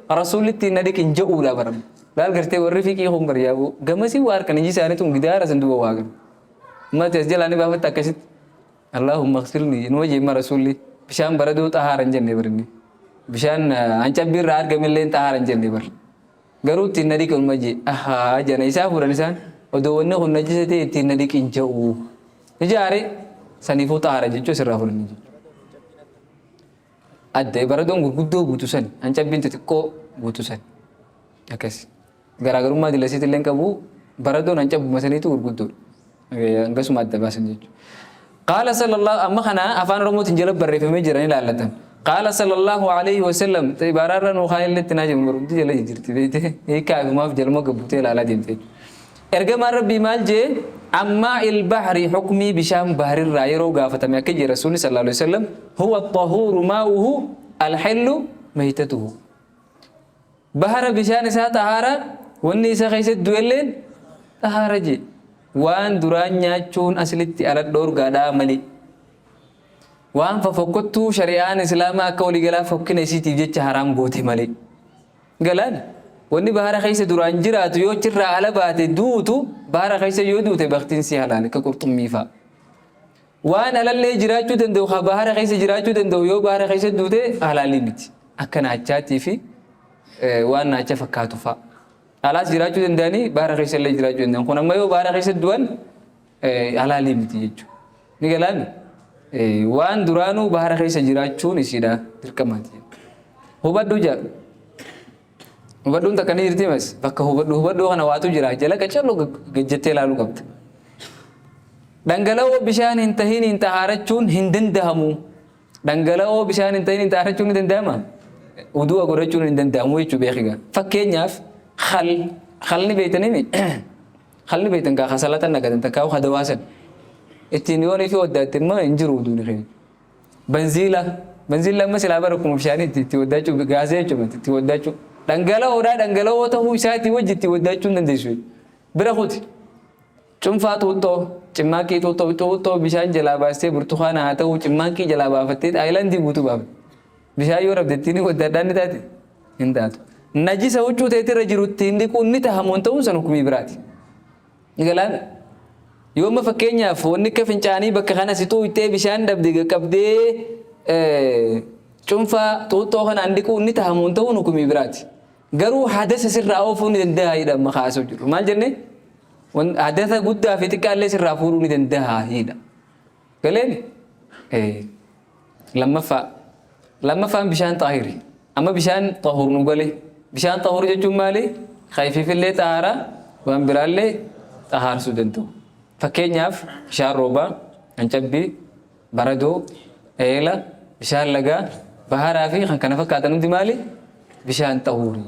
Rasuulli ittiin na dhiqin je'uudha bara. Laal gartee warri fiqii kun bar yaaboo gamasii waa harkan iji isaanii tun gidaara san duuba waa galu. Ummati as jalaa ni baafatta akkasitti. Allahumma ighsilni numa jeemma Rasuulli bishaan baradoo xahaara hin jenne barinni. Bishaan hancabbii irraa argame illee xahaara hin jenne bar. Garuu ittiin na dhiqi ulma jee. Ahaa jana isaa fuudhan isaan odoo wanni kun najisa ta'e ittiin na dhiqi hin ja'u. Ni jaare saniifuu xaara jechuu asirraa fudhanne jechuudha. Adda baradoon gurguddoo guutu sani hancabbiin xixiqqoo guutu sani. Akkas. Garaagarummaa dilasiitti illee hin qabu baradoon hancabbuma saniitu gurguddoodha. Hangasuma adda baasan jechuudha. Qaala sallallahu amma kana afaan Oromootiin jala barreeffamee jira ni ilaallatan. Qaala sallallahu alayhi wa sallam ibaaraa irra nuu kaa'ee illee itti naa jiru barumti jala jirti beekte hiikkaa ifumaaf jaluma gabbutee ilaalaa deemte jechuudha. Ergamaan Rabbii maal jee ammaa il bahri hukmii bishaan bahrirraa yeroo gaafatame akka jee Rasuulli sallallahu alayhi wa sallam huwa xahuuru maa'uhu alxillu maytatuhu. Bahara bishaan isaa xahaara, wanni isa keessatti du'elleen xahaara jee. Waan duraan nyaachuun aslitti ala dhoorgaadhaa malee. Waan fofokkottuu shari'aan Islaamaa akka waliigalaa fokkina isiitiif jecha haraam goote malee. Galaan wanni bahara keessa duraan jiraatu yoo achirraa ala baate duutu bahara keessa yoo duute baktiin si halaal akka qurxummii fa'a. Waan alallee jiraachuu danda'u ka bahara keessa jiraachuu danda'u yoo bahara keessa duute halaalii miti. Akka naachaatii fi waan naacha fakkaatu fa'a. Alaas jiraachuu danda'anii bahara keessa illee jiraachuu danda'an. Kun amma yoo bahara keessa du'an halaalii miti jechuudha. Ni galaami? Waan duraanuu bahara keessa jiraachuun isiidha dirqamaati. Hubadhu jaa. Hubadhuun takka ni jirti mas bakka hubadhu hubadhuu kana waatu jira jala qacallo gajjattee ilaaluu qabda. Dhangala'oo bishaan hin tahiniin xahaarachuun hin dandahamu. Dhangala'oo bishaan hin tahiniin xahaarachuun ni danda'ama? Wudu'a godhachuun hin danda'amu jechuu beekiga. Fakkeenyaaf khal khalni beeytanii khalni beeytan kaa kasalatan naqatan takkaa kadawaasan ittiin yoonii fi waddaatte immoo hin jiru wuduuni keenya. Banziila. Banziilli amma silaa bara akkuma bishaanii itti itti waddaachuu gaazee jechuudha itti waddaachuu. Dhangala'oodhaa dhangala'oo ta'uu isaatii wajji itti waddaachuu hin dandeessu. Bira kuti. Cunfaa xuuxxoo, cimmaaqqii xuuxxoo, xuuxxoo bishaan jalaa baastee burtukaana haa ta'uu cimmaaqqii jalaa baafattee aayilaandii guutuu baafatte. Bishaan yoo dhabde ittiin waddaadhaan ni taati? Hin taatu. Najisa huccuu teetirra jiru ittiin dhiquun ni taha moo hin ta'uun san hukumii biraati. Ni galaami? Yoo amma fakkeenyaaf wanni akka fincaanii bakka kana si xuuxxee bishaan dhabde qaqqabdee cunfaa xuuxxoo kanaan dhiquun ni taha moo hin ta'uun hukumii biraati. Garuu hadasa sirraa oofuu ni danda'a jedha amma kaasuu jiru. Maal jenne? Hadasa guddaa fi xiqqaa illee sirraa fuudhuu ni danda'a jedha. Galeemi? Lammaffaa. Lammaffaan bishaan xaahiri. Amma bishaan xahuur nu gale. Bishaan xahuur jechuun maali? Kayfiifillee xahaara, waan biraallee xahaarsuu danda'u. Fakkeenyaaf bishaan roobaa, cancabbii, baradoo, eela, bishaan lagaa, baharaa fi kan kana fakkaatan hundi maali? Bishaan xahuuri.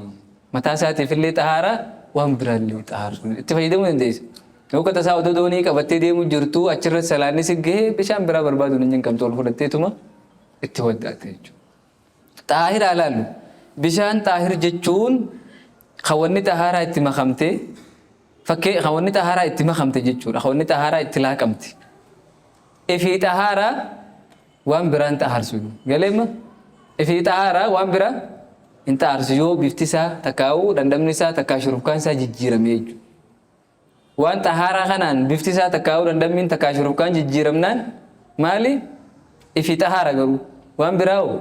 Mataa isaatiifillee xahaara, waan biraallee xahaarsuu itti fayyadamuu dandeessa. Yoo akka tasaa odoo doonii qabattee deemu jirtuu achirra salaanni si gahe bishaan biraa barbaaduun hin qabdu ol fudhatteetuma itti waddaatte jechuudha. Xaahir haa laallu. Bishaan xaahir jechuun kan wanni xahaaraa itti makamte fakkee kan wanni xahaaraa itti makamte jechuudha. Kan wanni xahaaraa itti laaqamte. Ifii xahaaraa waan biraan xahaarsu. Galeemma ifii xahaaraa waan biraa hin xahaarsu yoo bifti isaa takkaa'uu dhandhamni isaa takkaa shurufkaan isaa jijjiirame jechuudha. Waan xahaaraa kanaan bifti isaa takkaa'uu dhandhammiin takkaa shurufkaan jijjiiramnaan maali? Ifi xahaara garuu waan biraa hoo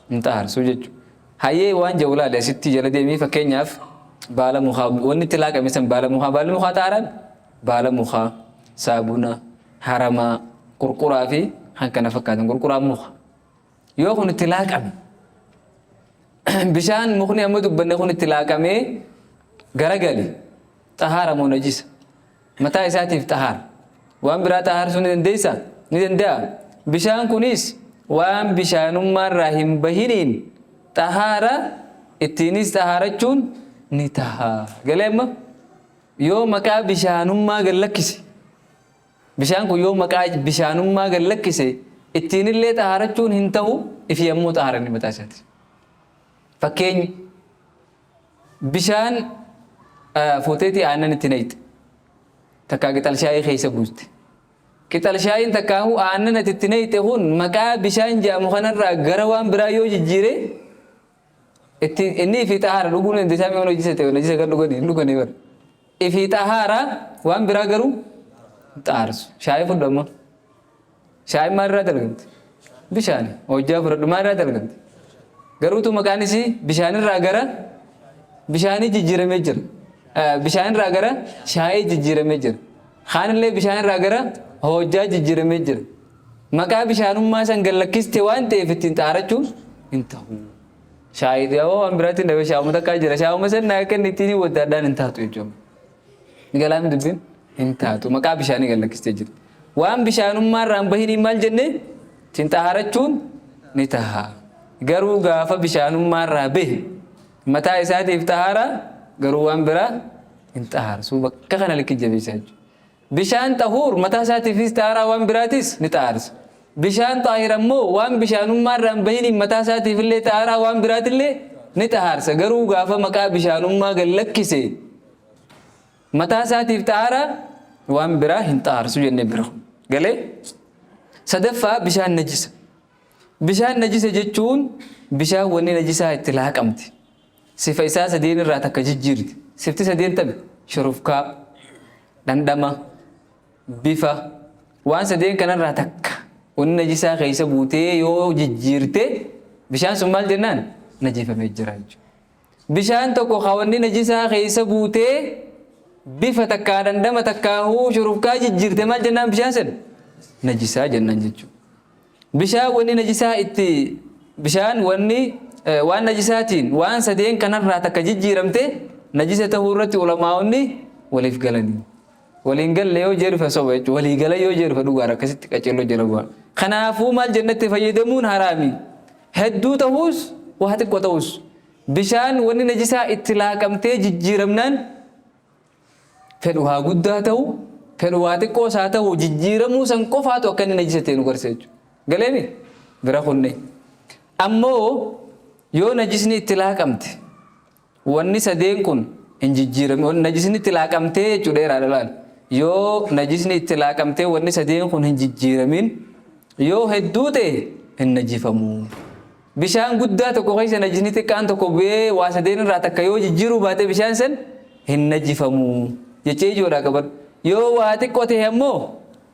hin xahaarsu jechuudha. Hayyee waan jedhu laali asitti jala deemii fakkeenyaaf baala mukaa wanni itti laaqame san baala mukaa baalli mukaa xahaaraan baala mukaa saabuna haramaa qurquraa fi kan kana fakkaatan qurquraan muka. Yoo kun itti laaqame bishaan mukni amma dubbanne kun itti laaqamee garagale xahaara moo najisa? Mataa isaatiif xahaara. Waan biraa xahaarsuu ni dandeessaa? Ni danda'a. Bishaan kunis waan bishaanummaarraa hin bahiniin xahaara ittiinis xahaarachuun ni taha. Galee amma yoo maqaa bishaanummaa gad lakkise Bishaan kun yoo maqaa bishaanummaa gad lakkise ittiinillee xahaarachuun hin ta'u ifii ammoo xaharanni mataa isaati. Fakkeenyi bishaan fuuteetii aannan itti naqxe takkaa qixal shaayii keessa buuste. Qixal shaayiin takkaahuu aannan ati itti naqxe kun maqaa bishaan jedhamu kanarraa gara waan biraa yoo jijjiire itti inni ifii xahaara dhuguu ni dandeessaa mi'oon hojii ta'e najisa kan dhuganii hin dhuganii bara. Ifii xahaara waan biraa garuu hin xahaarsu. Shaayii fudhu amma. Shaayiin maalirraa dalagamti? Bishaani. Hojjaa fudhadhu maalirraa dalagamti? Garuutu maqaan isii bishaanirraa gara bishaanii jijjiiramee jira. Bishaanirraa gara shaayii jijjiiramee jira. Kaanillee bishaanirraa gara hojjaa jijjiiramee jira. Maqaa bishaanummaa san gad lakkiste waan ta'eef ittiin xaarachuun hin ta'u. Shaayii yoo waan biraatiin dhabe shaayuma takkaa jira. Shaayuma san naa kenni ittiin waddaadhaan hin taatu jechuudha. Galaanni dubbiin hin taatu. Maqaa bishaanii gad lakkistee jirti. Waan bishaanummaa irraa hin bahiniin maal jenne ittiin xaarachuun ni taha. Garuu gaafa bishaanummaa irraa bahe mataa isaatiif xahaara garuu waan biraa hin xahaarsu. Bakka kana likki jabeessaa jechuudha. Bishaan xahuur mataa isaatiifis xaaraa waan biraatis ni xahaarsa. Bishaan xaahir ammoo waan bishaanummaa irraa hin bahiniin mataa isaatiifillee xaaraa waan biraatillee ni xahaarsa. Garuu gaafa maqaa bishaanummaa gad lakkise mataa isaatiif xaaraa waan biraa hin xahaarsu jennee bira. Galee? Sadaffaa bishaan najisa. Bishaan najisa jechuun bishaan wanni najisaa itti laaqamte. Sifa isaa sadeen irraa takka jijjiirti. Sifti sadeen tami? Shurufkaa, dhandhama, bifa. Waan sadeen kanarraa takka wanni najisaa keessa buutee yoo jijjiirte bishaan sun maal jennaan? Najifamee jira jechuudha. Bishaan tokko ka wanni najisaa keessa buutee bifa takkaa dhandhama takkaahuu shurufkaa jijjiirte maal jennaan bishaan san? Najisaa jennaan jechuudha. Bishaan wanni najisaa itti bishaan wanni waan najisaatiin waan sadeen kanarraa takka jijjiiramte najisa tahuu irratti ulamaa'onni waliif galanii. Waliin galle yoo jee dhufe soba jechuudha. Walii gala yoo jee dhufe dhugaadha akkasitti qaceelloo jala bu'a. Kanaafuu maal jennatti fayyadamuun haraami. Hedduu tahuus waa xiqqoo ta'us bishaan wanni najisaa itti laaqamtee jijjiiramnaan Fedhu haa guddaa ta'u, fedhu waa xiqqoos haa ta'u jijjiiramuu san qofaatu akka inni najisa ta'e nu garsiisa jechuudha. Galeemi? Bira kunne. Ammoo yoo najisni itti laaqamte wanni sadeen kun hin jijjiiramin, najisni itti laaqamtee jechuu dheeraadha laal. Yoo najisni itti laaqamtee wanni sadeen kun hin jijjiiramin, yoo hedduu ta'e hin najifamu. Bishaan guddaa tokko keessa najisni xiqqaan tokko bu'ee waa sadeen irraa takka yoo jijjiiruu baate bishaan san hin najifamu jechee ijoodhaa qabadhu. Yoo waa xiqqoo ta'e ammoo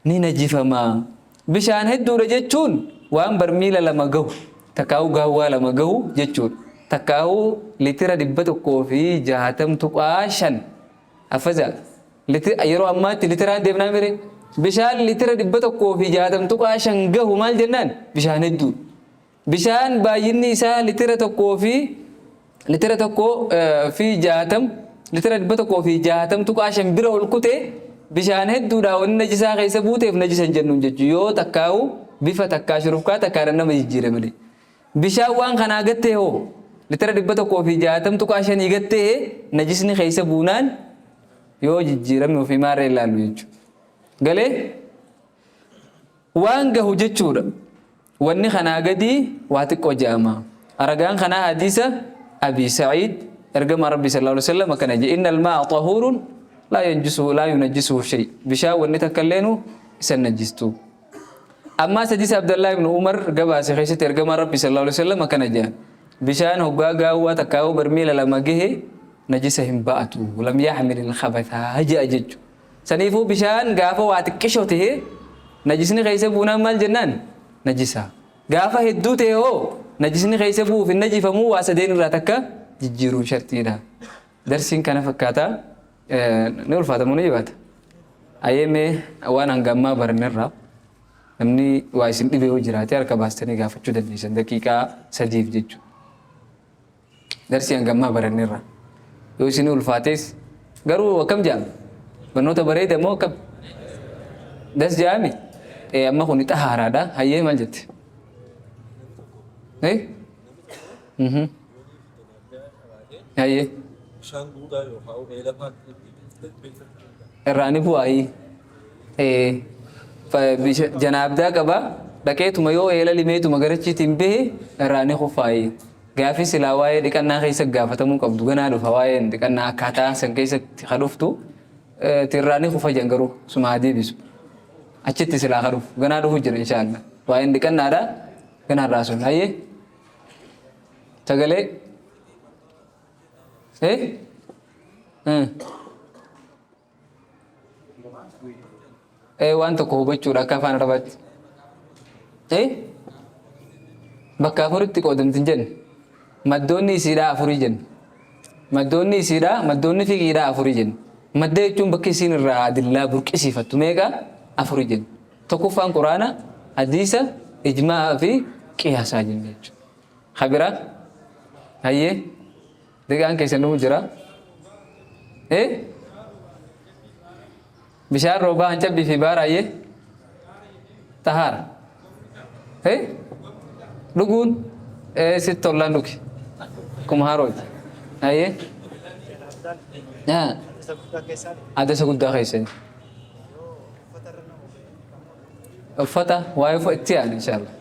ni najifama. Bishaan hedduudha jechuun waan barmiila 2 gahu takkaahuu gaawwaa 2 gahu jechuudha. Takkaahuu litira 160.5 haffazaa. Yeroo ammaatti litiraan deemnaa mire? Bishaan litira 160.5 gahu maal jennaan? Bishaan hedduudha. Bishaan baay'inni isaa litira tokkoo fi litira tokkoo fi jaatam litira 160.5 bira ol kute bishaan hedduudha wanni najisaa keessa buuteef najisa hin jennuun jechuudha. Yoo takkaawu bifa takkaa shurufkaa takkaadhaan nama jijjiire malee. Bishaan waan kanaa gad ta'e hoo litira 160.5 gad ta'e najisni keessa buunaan yoo jijjiirame ofii maarree ilaallu jechuudha. Galee? Waan gahu jechuudha. Wanni kanaa gadii waa xiqqoo je'ama. Ragaan kanaa hadiisa Abii Sa'iid ergamaan Rabbii sallallaahu aleyhi wa sallam akkana je'e, Innal maa'a xahuurun laa yanjisuhu laa yunajjisuhu shay. Bishaan wanni takkalleenu isa hin najjistu. Ammaas hadiisa Abdallaa ibnu Umar gabaase keessatti ergamaan Rabbii sallallaahu aleyhi wa sallam akkana je'an, Bishaan hoggaa gaawwaa takkaa'uu barmiila 2 gahe najisa hin ba'atu. Lam yaxmilil khabatha je'a jechu. Saniifuu bishaan gaafa waa xiqqisho tehe najisni keessa buunaan maal jennaan? Najisa. Gaafa hedduu tehe hoo najisni keessa bu'uuf hin najifamuu waa sadeen irraa takka jijjiiruun sharxiidha. Darsiin kana fakkaata. Ni ulfaata moo ni jabaata? Ayee mee waan hanga ammaa barannerraa namni waa isin dhibe yoo jiraate harka baastanii gaafachuu dandeessan daqiiqaa sadiif jechuudha. Darsii hanga ammaa barannerra. Yoo isin ulfaates garuu akkam jedhama? Barnoota bareeda moo akkam? Das jedhami? Ee amma kun xahaaraadha. Hayyee maal jette? Eh? Mhm. Hayyee. Bishaan guutaa yookaan eelafaan Irraa ni bu'aayii. Janaabdaa qaba dhaqeetuma yoo eela limeetuma garachiitiin bahe irraa ni kufaayii. Gaafii silaa waa'ee dhiqannaa keessa gaafatamuu qabdu ganaa dhufa waa'een dhiqannaa akkaataa san keessatti ka dhuftu irraa ni kufa jedhan garuu suma haa deebisu. Achitti silaa ka dhufu ganaa dhufu jira inshaallah. Waa'een dhiqannaadha ganaa irraa sun hayyee sagalee. Eh? Eh, waan tokko hubachuudha akka afaan Arabaatti. Eh? Bakka afuritti qoodamti hin jenne. Maddoonni isiidhaa afurii jenne. Maddoonni isiidhaa, maddoonni fiqiidhaa afurii jenne. Madda jechuun bakki isiin irraa adillaa burqisiifattu meeqa? Afurii jenne. Tokkoffaan Quraana, hadiisa, ijmaa'a fi qiyaasaa jenne jechuudha. Ka biraa? Hayyee? Liqaan keessan dhumu jira. Eh? Bishaan roobaa hancabbii fi baara hayyee? Xahaara. Eh? Dhuguun eh sitti tollaan dhugi. Akkuma harooti. Hayyee? Haa. Adasa guddaa keessani. Uffata waa'ee uffata itti yaana inshallah.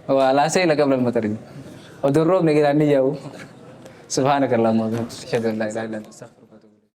Waa laa seela qabla al-maxari. Oduun roobne gilaan ni yaa'u. Subhaanaka Allahumma wa bihamdika ashhadu an laa ilaaha illa anta astaghfiruka.